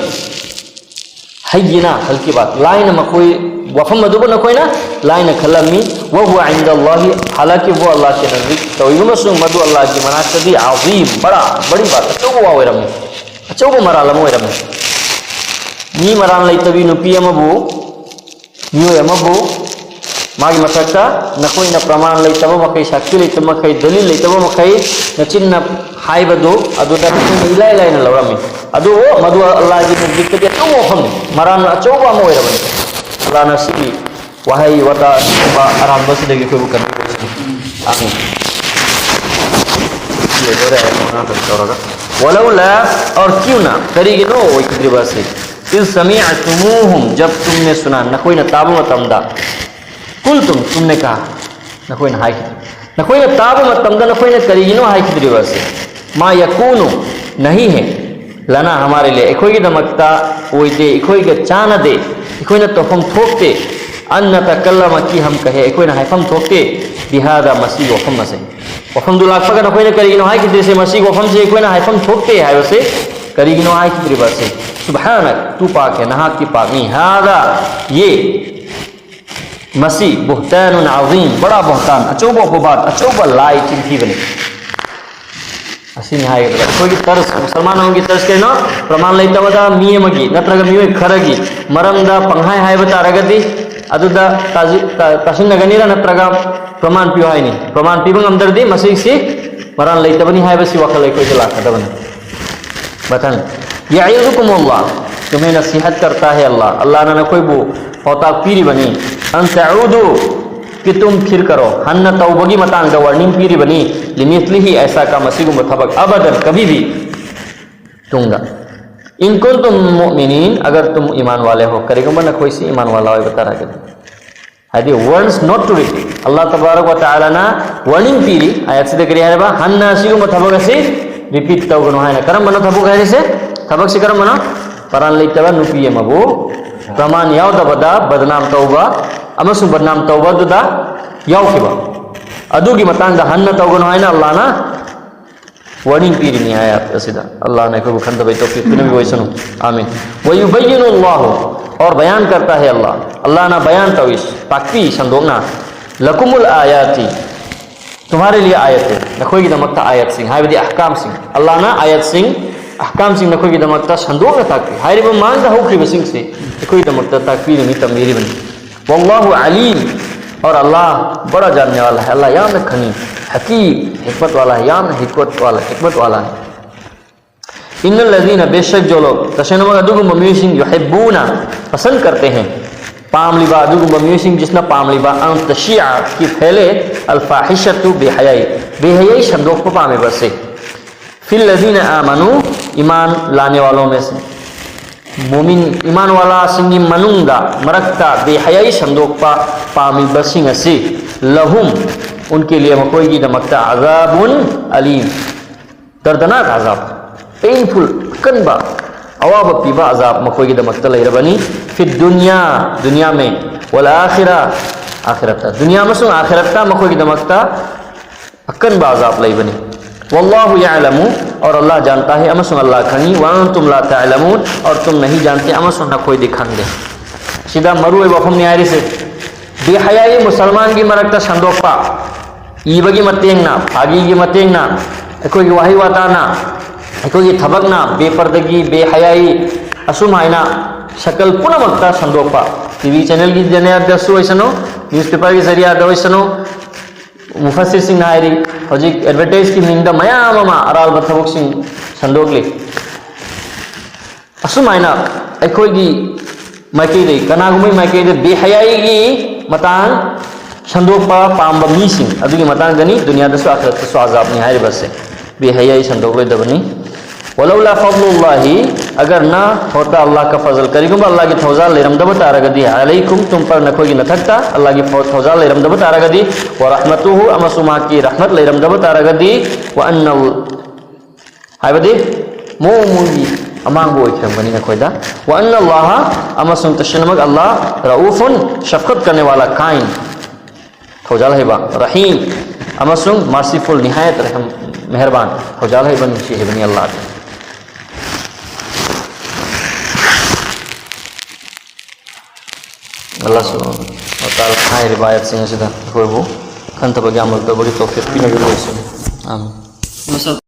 ꯍꯩꯌꯤꯅ ꯍꯜꯀꯤꯕꯥꯠ, ꯂꯥꯏꯅ ꯃꯈꯣꯏ ꯋꯥꯐꯝ ꯑꯗꯨꯕꯨ ꯅꯈꯣꯏꯅ ꯂꯥꯏꯅ ꯈꯜꯂꯝꯃꯤ꯫ "وهو عند الله", ꯍꯥꯂꯥꯀꯤ ꯋꯥ ꯑꯜꯂꯥꯍꯒꯤ ꯅꯖꯗꯤꯛ ꯇꯧꯏꯒꯨꯝꯕꯁꯨꯡ ꯃꯗꯨ ꯑꯜꯂꯥꯍꯒꯤ ꯃꯅꯥꯛꯇꯗꯤ "عظيم", ꯕꯔꯥ, ꯕꯔꯤ ꯕꯥꯠ, ꯑꯆꯧꯕ ꯋꯥ ꯑꯣꯏꯔꯝꯃꯤ, ꯑꯆꯧꯕ ꯃꯔꯥꯜ ꯑꯃ ꯑꯣꯏꯔꯝꯃꯤ꯫ ꯃꯤ ꯃꯔꯥꯜ ꯂꯩꯇꯕꯤ ꯅꯨꯄꯤ ꯑꯃꯕꯨ, ꯃꯤꯑꯣꯏ ꯑꯃꯕꯨ ꯃꯥꯒꯤ ꯃꯊꯛꯇ ꯅꯈꯣꯏꯅ ꯄ꯭ꯔꯃꯥꯟ ꯂꯩꯇꯕ ꯃꯈꯩ, ꯁꯥꯛꯇꯤ ꯂꯩꯇꯕ ꯃꯈꯩ, ꯗꯂꯤꯜ ꯂꯩꯇꯕ ꯃꯈꯩ ꯅꯆꯤꯟꯅ ꯍꯥꯏꯕꯗꯨ ꯑꯗꯨꯗ ꯅꯈꯣꯏꯅ ꯏꯂꯥꯏ ꯂꯥꯏꯅ ꯂꯧꯔꯝꯃꯤ꯫ ꯑꯗꯨꯕꯨ ꯃꯗꯨ ꯑꯜꯂꯥꯍꯒꯤ ꯅꯖꯗꯤꯛꯇꯗꯤ ꯑꯆꯧꯕ ꯋꯥꯐꯝꯅꯤ, ꯃꯔꯥꯜ ꯑꯆꯧꯕ ꯑꯃ ꯑꯣꯏꯔꯕꯅꯤ꯫ ꯑꯜꯂꯥꯍꯅ ꯁꯤꯒꯤ ꯋꯥꯍꯩ ꯋꯥꯇꯥ ꯑꯁꯤꯒꯨꯝꯕ ꯑꯔꯥꯟꯕꯁꯤꯗꯒꯤ ꯑꯩꯈꯣꯏꯕꯨ ꯀꯟꯕꯤꯔꯁꯅꯨ꯫ ꯑꯥꯃꯤꯟ꯫ ꯁꯤ ꯂꯣꯏꯗꯧꯔꯦ, ꯑꯥꯌꯠ ꯃꯉꯥ ꯈꯛ ꯇꯧꯔꯒ꯫ "ولولا", और क्यों ना, ꯀꯔꯤꯒꯤꯅꯣ ꯑꯣꯏꯈꯤꯗ꯭ꯔꯤꯕ ꯑꯁꯤ? "إذ سمعتموهم", जब तुमने सुना, ꯅꯈꯣꯏꯅ ꯇꯥꯕ ꯃꯇꯝꯗ꯫ "قلتم", तुमने कहा, ꯅꯈꯣꯏꯅ ꯍꯥꯏꯈꯤꯗ꯭ꯔꯤ꯫ ꯅꯈꯣꯏꯅ ꯇꯥꯕ ꯃꯇꯝꯗ ꯅꯈꯣꯏꯅ ꯀꯔꯤꯒꯤꯅꯣ ꯍꯥꯏꯈꯤꯗ꯭ꯔꯤꯕ ꯑꯁꯤ? "ما يكون", नहीं है, "لنا", हमारे लिए, ꯑꯩꯈꯣꯏꯒꯤꯗꯃꯛꯇ ꯑꯣꯏꯗꯦ, ꯑꯩꯈꯣꯏꯒ ꯆꯥꯟꯅꯗꯦ, ꯑꯩꯈꯣꯏꯅ ꯇꯧꯐꯝ ꯊꯣꯛꯇꯦ, "أن نتكلم", कि हम कहें, ꯑꯩꯈꯣꯏꯅ ꯍꯥꯏꯐꯝ ꯊꯣꯛꯇꯦ, "بهذا", ꯃꯁꯤꯒꯤ ꯋꯥꯐꯝ ꯑꯁꯦ꯫ ꯋꯥꯐꯝꯗꯨ ꯂꯥꯛꯄꯒ ꯅꯈꯣꯏꯅ ꯀꯔꯤꯒꯤꯅꯣ ꯍꯥꯏꯈꯤꯗ꯭ꯔꯤꯁꯦ? ꯃꯁꯤꯒꯤ ꯋꯥꯐꯝꯁꯦ ꯑꯩꯈꯣꯏꯅ ꯍꯥꯏꯐꯝ ꯊꯣꯛꯇꯦ ꯍꯥꯏꯕꯁꯦ ꯀꯔꯤꯒꯤꯅꯣ ꯍꯥꯏꯈꯤꯗ꯭ꯔꯤꯕ ꯑꯁꯦ? "سبحانك", तू पाक है, ꯅꯍꯥꯛꯇꯤ ꯄꯥꯛꯅꯤ, "هذا", ये, ꯃꯁꯤ ꯕꯨꯍꯇꯥꯅꯨꯟ ꯑꯖꯤꯝ, ꯕꯔꯥ ꯕꯨꯍꯇꯥꯟ, ꯑꯆꯧꯕ ꯎꯄꯕꯥꯠ, ꯑꯆꯧꯕ ꯂꯥꯏ ꯆꯤꯟꯊꯤꯕꯅꯤ꯫ ꯑꯁꯤꯅꯤ ꯍꯥꯏꯒꯗꯕ ꯑꯩꯈꯣꯏꯒꯤ ꯇꯔꯁ, ꯃꯨꯁꯜꯃꯥꯟ ꯑꯃꯒꯤ ꯇꯔꯁ ꯀꯩꯅꯣ? ꯄ꯭ꯔꯃꯥꯟ ꯂꯩꯇꯕꯗ ꯃꯤ ꯑꯃꯒꯤ ꯅꯠꯇ꯭ꯔꯒ ꯃꯤꯑꯣꯏ ꯈꯔꯒꯤ ꯃꯔꯝꯗ ꯄꯪꯍꯥꯏ ꯍꯥꯏꯕ ꯇꯥꯔꯒꯗꯤ ꯑꯗꯨꯗ ꯇꯥꯖꯤ-, ꯇꯥ-, ꯇꯥꯁꯤꯟꯅꯒꯅꯤꯔꯥ ꯅꯠꯇ꯭ꯔꯒ ꯄ꯭ꯔꯃꯥꯟ ꯄꯤꯌꯨ ꯍꯥꯏꯅꯤ? ꯄ꯭ꯔꯃꯥꯟ ꯄꯤꯕ ꯉꯝꯗ꯭ꯔꯗꯤ ꯃꯁꯤꯁꯤ ꯃꯔꯥꯜ ꯂꯩꯇꯕꯅꯤ ꯍꯥꯏꯕꯁꯤ ꯋꯥꯈꯜ ꯑꯩꯈꯣꯏꯗ ꯂꯥꯛꯀꯗꯕꯅꯤ꯫ ꯃꯊꯪ, ꯌꯥꯏꯗꯨꯀꯨꯝ ꯑꯜꯂꯥ, ꯇꯨꯝꯍꯦ ꯅꯁꯤꯍꯠ ꯀꯔꯇꯥ ꯍꯦ ꯑꯜꯂꯥ, ꯑꯜꯂꯥꯅ ꯅꯈꯣꯏꯕꯨ ꯄꯥꯎꯇꯥꯛ ꯄꯤꯔꯤꯕꯅꯤ꯫ ꯑꯟ ꯇꯎꯗꯨ, ꯀꯤꯇꯨꯝ ꯐꯤꯔ ꯀꯔꯣ, ꯍꯟꯅ ꯇꯧꯕꯒꯤ ꯃꯇꯥꯡꯗ ꯋꯥꯔꯅꯤꯡ ꯄꯤꯔꯤꯕꯅꯤ꯫ ꯂꯤꯃꯤꯠꯂꯤꯍꯤ ꯑꯩꯁꯥ ꯀꯥꯝ, ꯑꯁꯤꯒꯨꯝꯕ ꯊꯕꯛ ꯑꯕꯗꯟ, ꯀꯕꯤꯕꯤ꯫ ꯇꯨꯡꯗ, ꯏꯟ ꯀꯨꯟꯇꯨꯝ ꯃꯨꯑꯃꯤꯅꯤꯟ, ꯑꯒꯔ ꯇꯨꯝ ꯏꯃꯥꯟ ꯋꯥꯂꯦ ꯍꯣ, ꯀꯔꯤꯒꯨꯝꯕ ꯅꯈꯣꯏꯁꯤ ꯏꯃꯥꯟ ꯋꯥꯂꯥ ꯑꯣꯏꯕ ꯇꯥꯔꯒꯗꯤ꯫ ꯍꯥꯏꯗꯤ, warns not to repeat. ꯑꯜꯂꯥ ꯇꯕꯥꯔꯛ ꯋ ꯇꯥꯂꯥꯅ ꯋꯥꯔꯅꯤꯡ ꯄꯤꯔꯤ꯫ ꯑꯥꯌꯠꯁꯤꯗ ꯀꯔꯤ ꯍꯥꯏꯔꯕ? ꯍꯟꯅ ꯑꯁꯤꯒꯨꯝꯕ ꯊꯕꯛ ꯑꯁꯤ ꯔꯤꯄꯤꯠ ꯇꯧꯒꯅꯨ ꯍꯥꯏꯅ꯫ ꯀꯔꯝꯕꯅꯣ ꯊꯕꯛ ꯍꯥꯏꯔꯤꯁꯦ? ꯊꯕꯛꯁꯤ ꯀꯔꯝꯕꯅꯣ? ꯃꯔꯥꯜ ꯂꯩꯇꯕ ꯅꯨꯄꯤ ꯑꯃꯕꯨ ꯄ꯭ꯔꯃꯥꯟ ꯌꯥꯎꯗꯕꯗ ꯕꯗꯅꯥꯝ ꯇꯧꯕ ꯑꯃꯁꯨꯡ ꯕꯗꯅꯥꯝ ꯇꯧꯕ ꯑꯗꯨꯗ ꯌꯥꯎꯈꯤꯕ꯫ ꯑꯗꯨꯒꯤ ꯃꯇꯥꯡꯗ ꯍꯟꯅ ꯇꯧꯒꯅꯨ ꯍꯥꯏꯅ ꯑꯜꯂꯥꯅ ꯋꯥꯔꯅꯤꯡ ꯄꯤꯔꯤꯅꯤ ꯑꯥꯌꯠ ꯑꯁꯤꯗ꯫ ꯑꯜꯂꯥꯅ ꯑꯩꯈꯣꯏꯕꯨ ꯈꯟꯗꯕꯩ ꯇꯧꯐꯤꯛ ꯄꯤꯅꯕꯤ ꯑꯣꯏꯁꯅꯨ꯫ ꯑꯥꯃꯤꯟ꯫ ꯋꯌꯨꯕꯌꯤꯅꯨ ꯑꯜꯂꯥꯍꯨ, ꯑꯣꯔ ꯕꯌꯥꯟ ꯀꯔꯇꯥ ꯍꯦ ꯑꯜꯂꯥ, ꯑꯜꯂꯥꯅ ꯕꯌꯥꯟ ꯇꯧꯏ, ꯇꯥꯛꯄꯤ ꯁꯟꯗꯣꯛꯅ꯫ ꯂꯀꯨꯃꯨꯜ ꯑꯥꯌꯥꯇꯤ, ꯇꯨꯝꯍꯥꯔꯦ ꯂꯤꯌꯦ ꯑꯥꯌꯠ ꯍꯦ, ꯅꯈꯣꯏꯒꯤꯗꯃꯛꯇ ꯑꯥꯌꯠꯁꯤꯡ, ꯍꯥꯏꯕꯗꯤ ꯑꯍꯀꯥꯝꯁꯤꯡ꯫ ꯑꯜꯂꯥꯅ ꯑꯥꯌꯠꯁꯤꯡ, ꯑꯍꯀꯥꯝꯁꯤꯡ ꯅꯈꯣꯏꯒꯤꯗꯃꯛꯇ ꯁꯟꯗꯣꯛꯅ ꯇꯥꯛꯄꯤ꯫ ꯍꯥꯏꯔꯤꯕ ꯃꯥꯡꯗ ꯍꯧꯈ꯭ꯔꯤꯕꯁꯤꯡꯁꯤ ꯑꯩꯈꯣꯏꯒꯤꯗꯃꯛꯇ ꯇꯥꯛꯄꯤꯔꯤꯕꯅꯤ, ꯇꯝꯕꯤꯔꯤꯕꯅꯤ꯫ ꯋꯜꯂꯥꯍꯨ ꯑꯂꯤꯝ, ꯑꯣꯔ ꯑꯜꯂꯥ ꯕꯥꯔꯥ ꯖꯥꯟꯅꯦ ꯋꯥꯂꯥ ꯍꯦ, ꯑꯜꯂꯥ ꯌꯥꯝꯅ ꯈꯪꯉꯤ, ꯍꯀꯤꯝ, ꯍꯤꯛꯃꯠ ꯋꯥꯂꯥ ꯍꯦ, ꯌꯥꯝꯅ ꯍꯤꯛꯃꯠ ꯋꯥꯂꯥ, ꯍꯤꯛꯃꯠ ꯋꯥꯂꯥꯅꯤ꯫ ꯏꯟꯅ ꯂꯖꯤꯅ, ꯕꯦꯁꯛ ꯖꯣ ꯂꯣꯒ, ꯇꯁꯦꯡꯅꯃꯛ ꯑꯗꯨꯒꯨꯝꯕ ꯃꯤꯑꯣꯏꯁꯤꯡ, ꯌꯨꯍꯤꯕꯨꯅ, ꯄꯁꯟ ꯀꯔꯇꯦ ꯍꯦ, ꯄꯥꯝꯂꯤꯕ, ꯑꯗꯨꯒꯨꯝꯕ ꯃꯤꯑꯣꯏꯁꯤꯡ, ꯖꯤꯁꯅ ꯄꯥꯝꯂꯤꯕ, ꯑꯟ ꯇꯁꯤꯌꯥ, ꯀꯤ ꯐꯦꯂꯦ, ꯑꯜ ꯐꯥꯍꯤꯁꯇꯨ, ꯕꯦꯍꯌꯥꯏ, ꯕꯦꯍꯌꯥꯏ ꯁꯟꯗꯣꯛꯄ ꯄꯥꯝꯃꯤꯕ ꯑꯁꯤ꯫ ꯐꯤꯜ ꯂꯖꯤꯅ ꯑꯥꯃꯅꯨ, ꯏꯃꯥꯟ ꯂꯥꯅꯦ ꯋꯥꯂꯣ ꯃꯦ ꯁꯦ, ꯃꯨꯃꯤꯟ, ꯏꯃꯥꯟ ꯋꯥꯂꯥꯁꯤꯡꯒꯤ ꯃꯅꯨꯡꯗ, ꯃꯔꯛꯇ ꯕꯦꯍꯌꯥꯏ ꯁꯟꯗꯣꯛꯄ ꯄꯥꯝꯃꯤꯕꯁꯤꯡ ꯑꯁꯤ, ꯂꯍꯨꯝ, ꯎꯟꯀꯦ ꯂꯤꯌꯦ, ꯃꯈꯣꯏꯒꯤꯗꯃꯛꯇ, ꯑꯖꯥꯕꯨꯟ ꯑꯂꯤꯝ, ꯗꯔꯗꯅꯥꯛ ꯑꯖꯥꯕ, ꯄꯦꯟꯐꯨꯜ, ꯑꯀꯟꯕ, ꯑꯋꯥꯕ ꯄꯤꯕ ꯑꯖꯥꯕ ꯃꯈꯣꯏꯒꯤꯗꯃꯛꯇ ꯂꯩꯔꯕꯅꯤ꯫ ꯐꯤꯠ ꯗꯨꯅꯤꯌꯥ, ꯗꯨꯅꯤꯌꯥ ꯃꯦ, ꯋꯜ ꯑꯥꯈꯤꯔꯥ, ꯑꯥꯈꯤꯔꯥꯠꯇ, ꯗꯨꯅꯤꯌꯥ ꯑꯃꯁꯨꯡ ꯑꯥꯈꯤꯔꯥꯠꯇ ꯃꯈꯣꯏꯒꯤꯗꯃꯛꯇ ꯑꯀꯟꯕ ꯑꯖꯥꯕ ꯂꯩꯕꯅꯤ꯫ ꯋꯜꯂꯥꯍꯨ ꯌꯥꯂꯃꯨ, ꯑꯣꯔ ꯑꯜꯂꯥꯍ ꯖꯥꯟꯇꯥ ꯍꯦ, ꯑꯃꯁꯨꯡ ꯑꯜꯂꯥꯍ ꯈꯪꯏ꯫ ꯋ ꯑꯟꯇꯨꯝ ꯂꯥ ꯇꯥꯂꯃꯨꯟ, ꯑꯣꯔ ꯇꯨꯝ ꯅꯍꯤ ꯖꯥꯟꯇꯦ, ꯑꯃꯁꯨꯡ ꯅꯈꯣꯏꯗꯤ ꯈꯪꯗꯦ꯫ ꯁꯤꯗ ꯃꯔꯨꯑꯣꯏꯕ ꯋꯥꯐꯝꯅꯤ ꯍꯥꯏꯔꯤꯁꯦ꯫ ꯕꯦꯍꯌꯥꯏ ꯃꯨꯁꯜꯃꯥꯟꯒꯤ ꯃꯔꯛꯇ ꯁꯟꯗꯣꯛꯄ, ꯏꯕꯒꯤ ꯃꯇꯦꯡꯅ, ꯐꯥꯒꯤꯒꯤ ꯃꯇꯦꯡꯅ, ꯑꯩꯈꯣꯏꯒꯤ ꯋꯥꯍꯩ ꯋꯥꯇꯥꯅ, ꯑꯩꯈꯣꯏꯒꯤ ꯊꯕꯛꯅ, ꯕꯦꯄꯔꯗꯒꯤ ꯕꯦꯍꯌꯥꯏ, ꯑꯁꯨꯝ ꯍꯥꯏꯅ ꯁꯀꯜ ꯄꯨꯝꯅꯃꯛꯇ ꯁꯟꯗꯣꯛꯄ, ꯇꯤ ꯚꯤ ꯆꯦꯅꯦꯜꯒꯤ ꯖꯔꯤꯌꯥꯗꯁꯨ ꯑꯣꯏꯁꯅꯨ, ꯅ꯭ꯌꯨꯁꯄꯦꯄꯔꯒꯤ ꯖꯔꯤꯌꯥꯗ ꯑꯣꯏꯁꯅꯨ, ꯃꯨꯐꯁꯤꯔꯁꯤꯡꯅ ꯍꯥꯏꯔꯤ, ꯍꯧꯖꯤꯛ ꯑꯦꯗꯚꯔꯇꯥꯏꯖꯀꯤ ꯃꯤꯡꯗ ꯃꯌꯥꯝ ꯑꯃ ꯑꯔꯥꯟꯕ ꯊꯕꯛꯁꯤꯡ ꯁꯟꯗꯣꯛꯂꯤ꯫ ꯑꯁꯨꯃꯥꯏꯅ ꯑꯩꯈꯣꯏꯒꯤ ꯃꯥꯏꯀꯩꯗꯒꯤ, ꯀꯅꯥꯒꯨꯝꯕꯒꯤ ꯃꯥꯏꯀꯩꯗ ꯕꯦꯍꯌꯥꯏꯒꯤ ꯃꯇꯥꯡ ꯁꯟꯗꯣꯛꯄ ꯄꯥꯝꯕ ꯃꯤꯁꯤꯡ ꯑꯗꯨꯒꯤ ꯃꯇꯥꯡꯗꯅꯤ, ꯗꯨꯅꯤꯌꯥꯗꯁꯨ ꯑꯥꯈꯤꯔꯠꯇꯁꯨ ꯑꯖꯥꯕꯅꯤ ꯍꯥꯏꯔꯤꯕꯁꯦ꯫ ꯕꯦꯍꯌꯥꯏ ꯁꯟꯗꯣꯛꯂꯣꯏꯗꯕꯅꯤ꯫ ولولا فضل الله, ꯑꯒꯔ ꯅ ꯍꯣꯇꯥ ꯑꯜꯂꯥꯍ ꯀ ꯐꯖꯜ, ꯀꯔꯤꯒꯨꯝꯕ ꯑꯜꯂꯥꯍꯒꯤ ꯊꯧꯖꯥꯜ ꯂꯩꯔꯝꯗꯕ ꯇꯥꯔꯒꯗꯤ, ꯑꯂꯩꯀꯨꯝ, ꯇꯨꯝ ꯄꯔ, ꯅꯈꯣꯏꯒꯤ ꯅꯊꯛꯇ ꯑꯜꯂꯥꯍꯒꯤ ꯐ-, ꯊꯧꯖꯥꯜ ꯂꯩꯔꯝꯗꯕ ꯇꯥꯔꯒꯗꯤ, ورحمته, ꯑꯃꯁꯨꯡ ꯃꯍꯥꯛꯀꯤ ꯔꯍꯃꯠ ꯂꯩꯔꯝꯗꯕ ꯇꯥꯔꯒꯗꯤ, وأن ال-, ꯍꯥꯏꯕꯗꯤ ꯃꯑꯣꯡ ꯃꯑꯣꯡꯒꯤ ꯑꯃꯥꯡꯕ ꯑꯣꯏꯈꯤꯔꯝꯒꯅꯤ ꯅꯈꯣꯏꯗ꯫ وأن الله, ꯑꯃꯁꯨꯡ ꯇꯁꯦꯡꯅꯃꯛ ꯑꯜꯂꯥꯍ, رءوف, شفقت करने वाला, kind, ꯊꯧꯖꯥꯜ ꯍꯩꯕ, رحيم, ꯑꯃꯁꯨꯡ merciful, نهاية رحم, मेहरबान, ꯊꯧꯖꯥꯜ ꯍꯩꯕ, ꯅꯨꯡꯁꯤ ꯍꯩꯕꯅꯤ ꯑꯜꯂꯥꯍ꯫ ꯑꯜꯂꯥꯍ ꯁꯨꯕꯍꯥꯅꯍꯨ ꯋ ꯇꯥꯂꯥ ꯍꯥꯏꯔꯤꯕ ꯑꯥꯌꯠꯁꯤꯡ ꯑꯁꯤꯗ ꯑꯩꯈꯣꯏꯕꯨ ꯈꯟꯊꯕꯒꯤ ꯑꯃꯜ ꯇꯧꯕꯒꯤ ꯇꯧꯐꯤꯛ ꯄꯤꯅꯕꯤꯔꯛꯑꯣ꯫ ꯑꯥꯃꯤꯟ꯫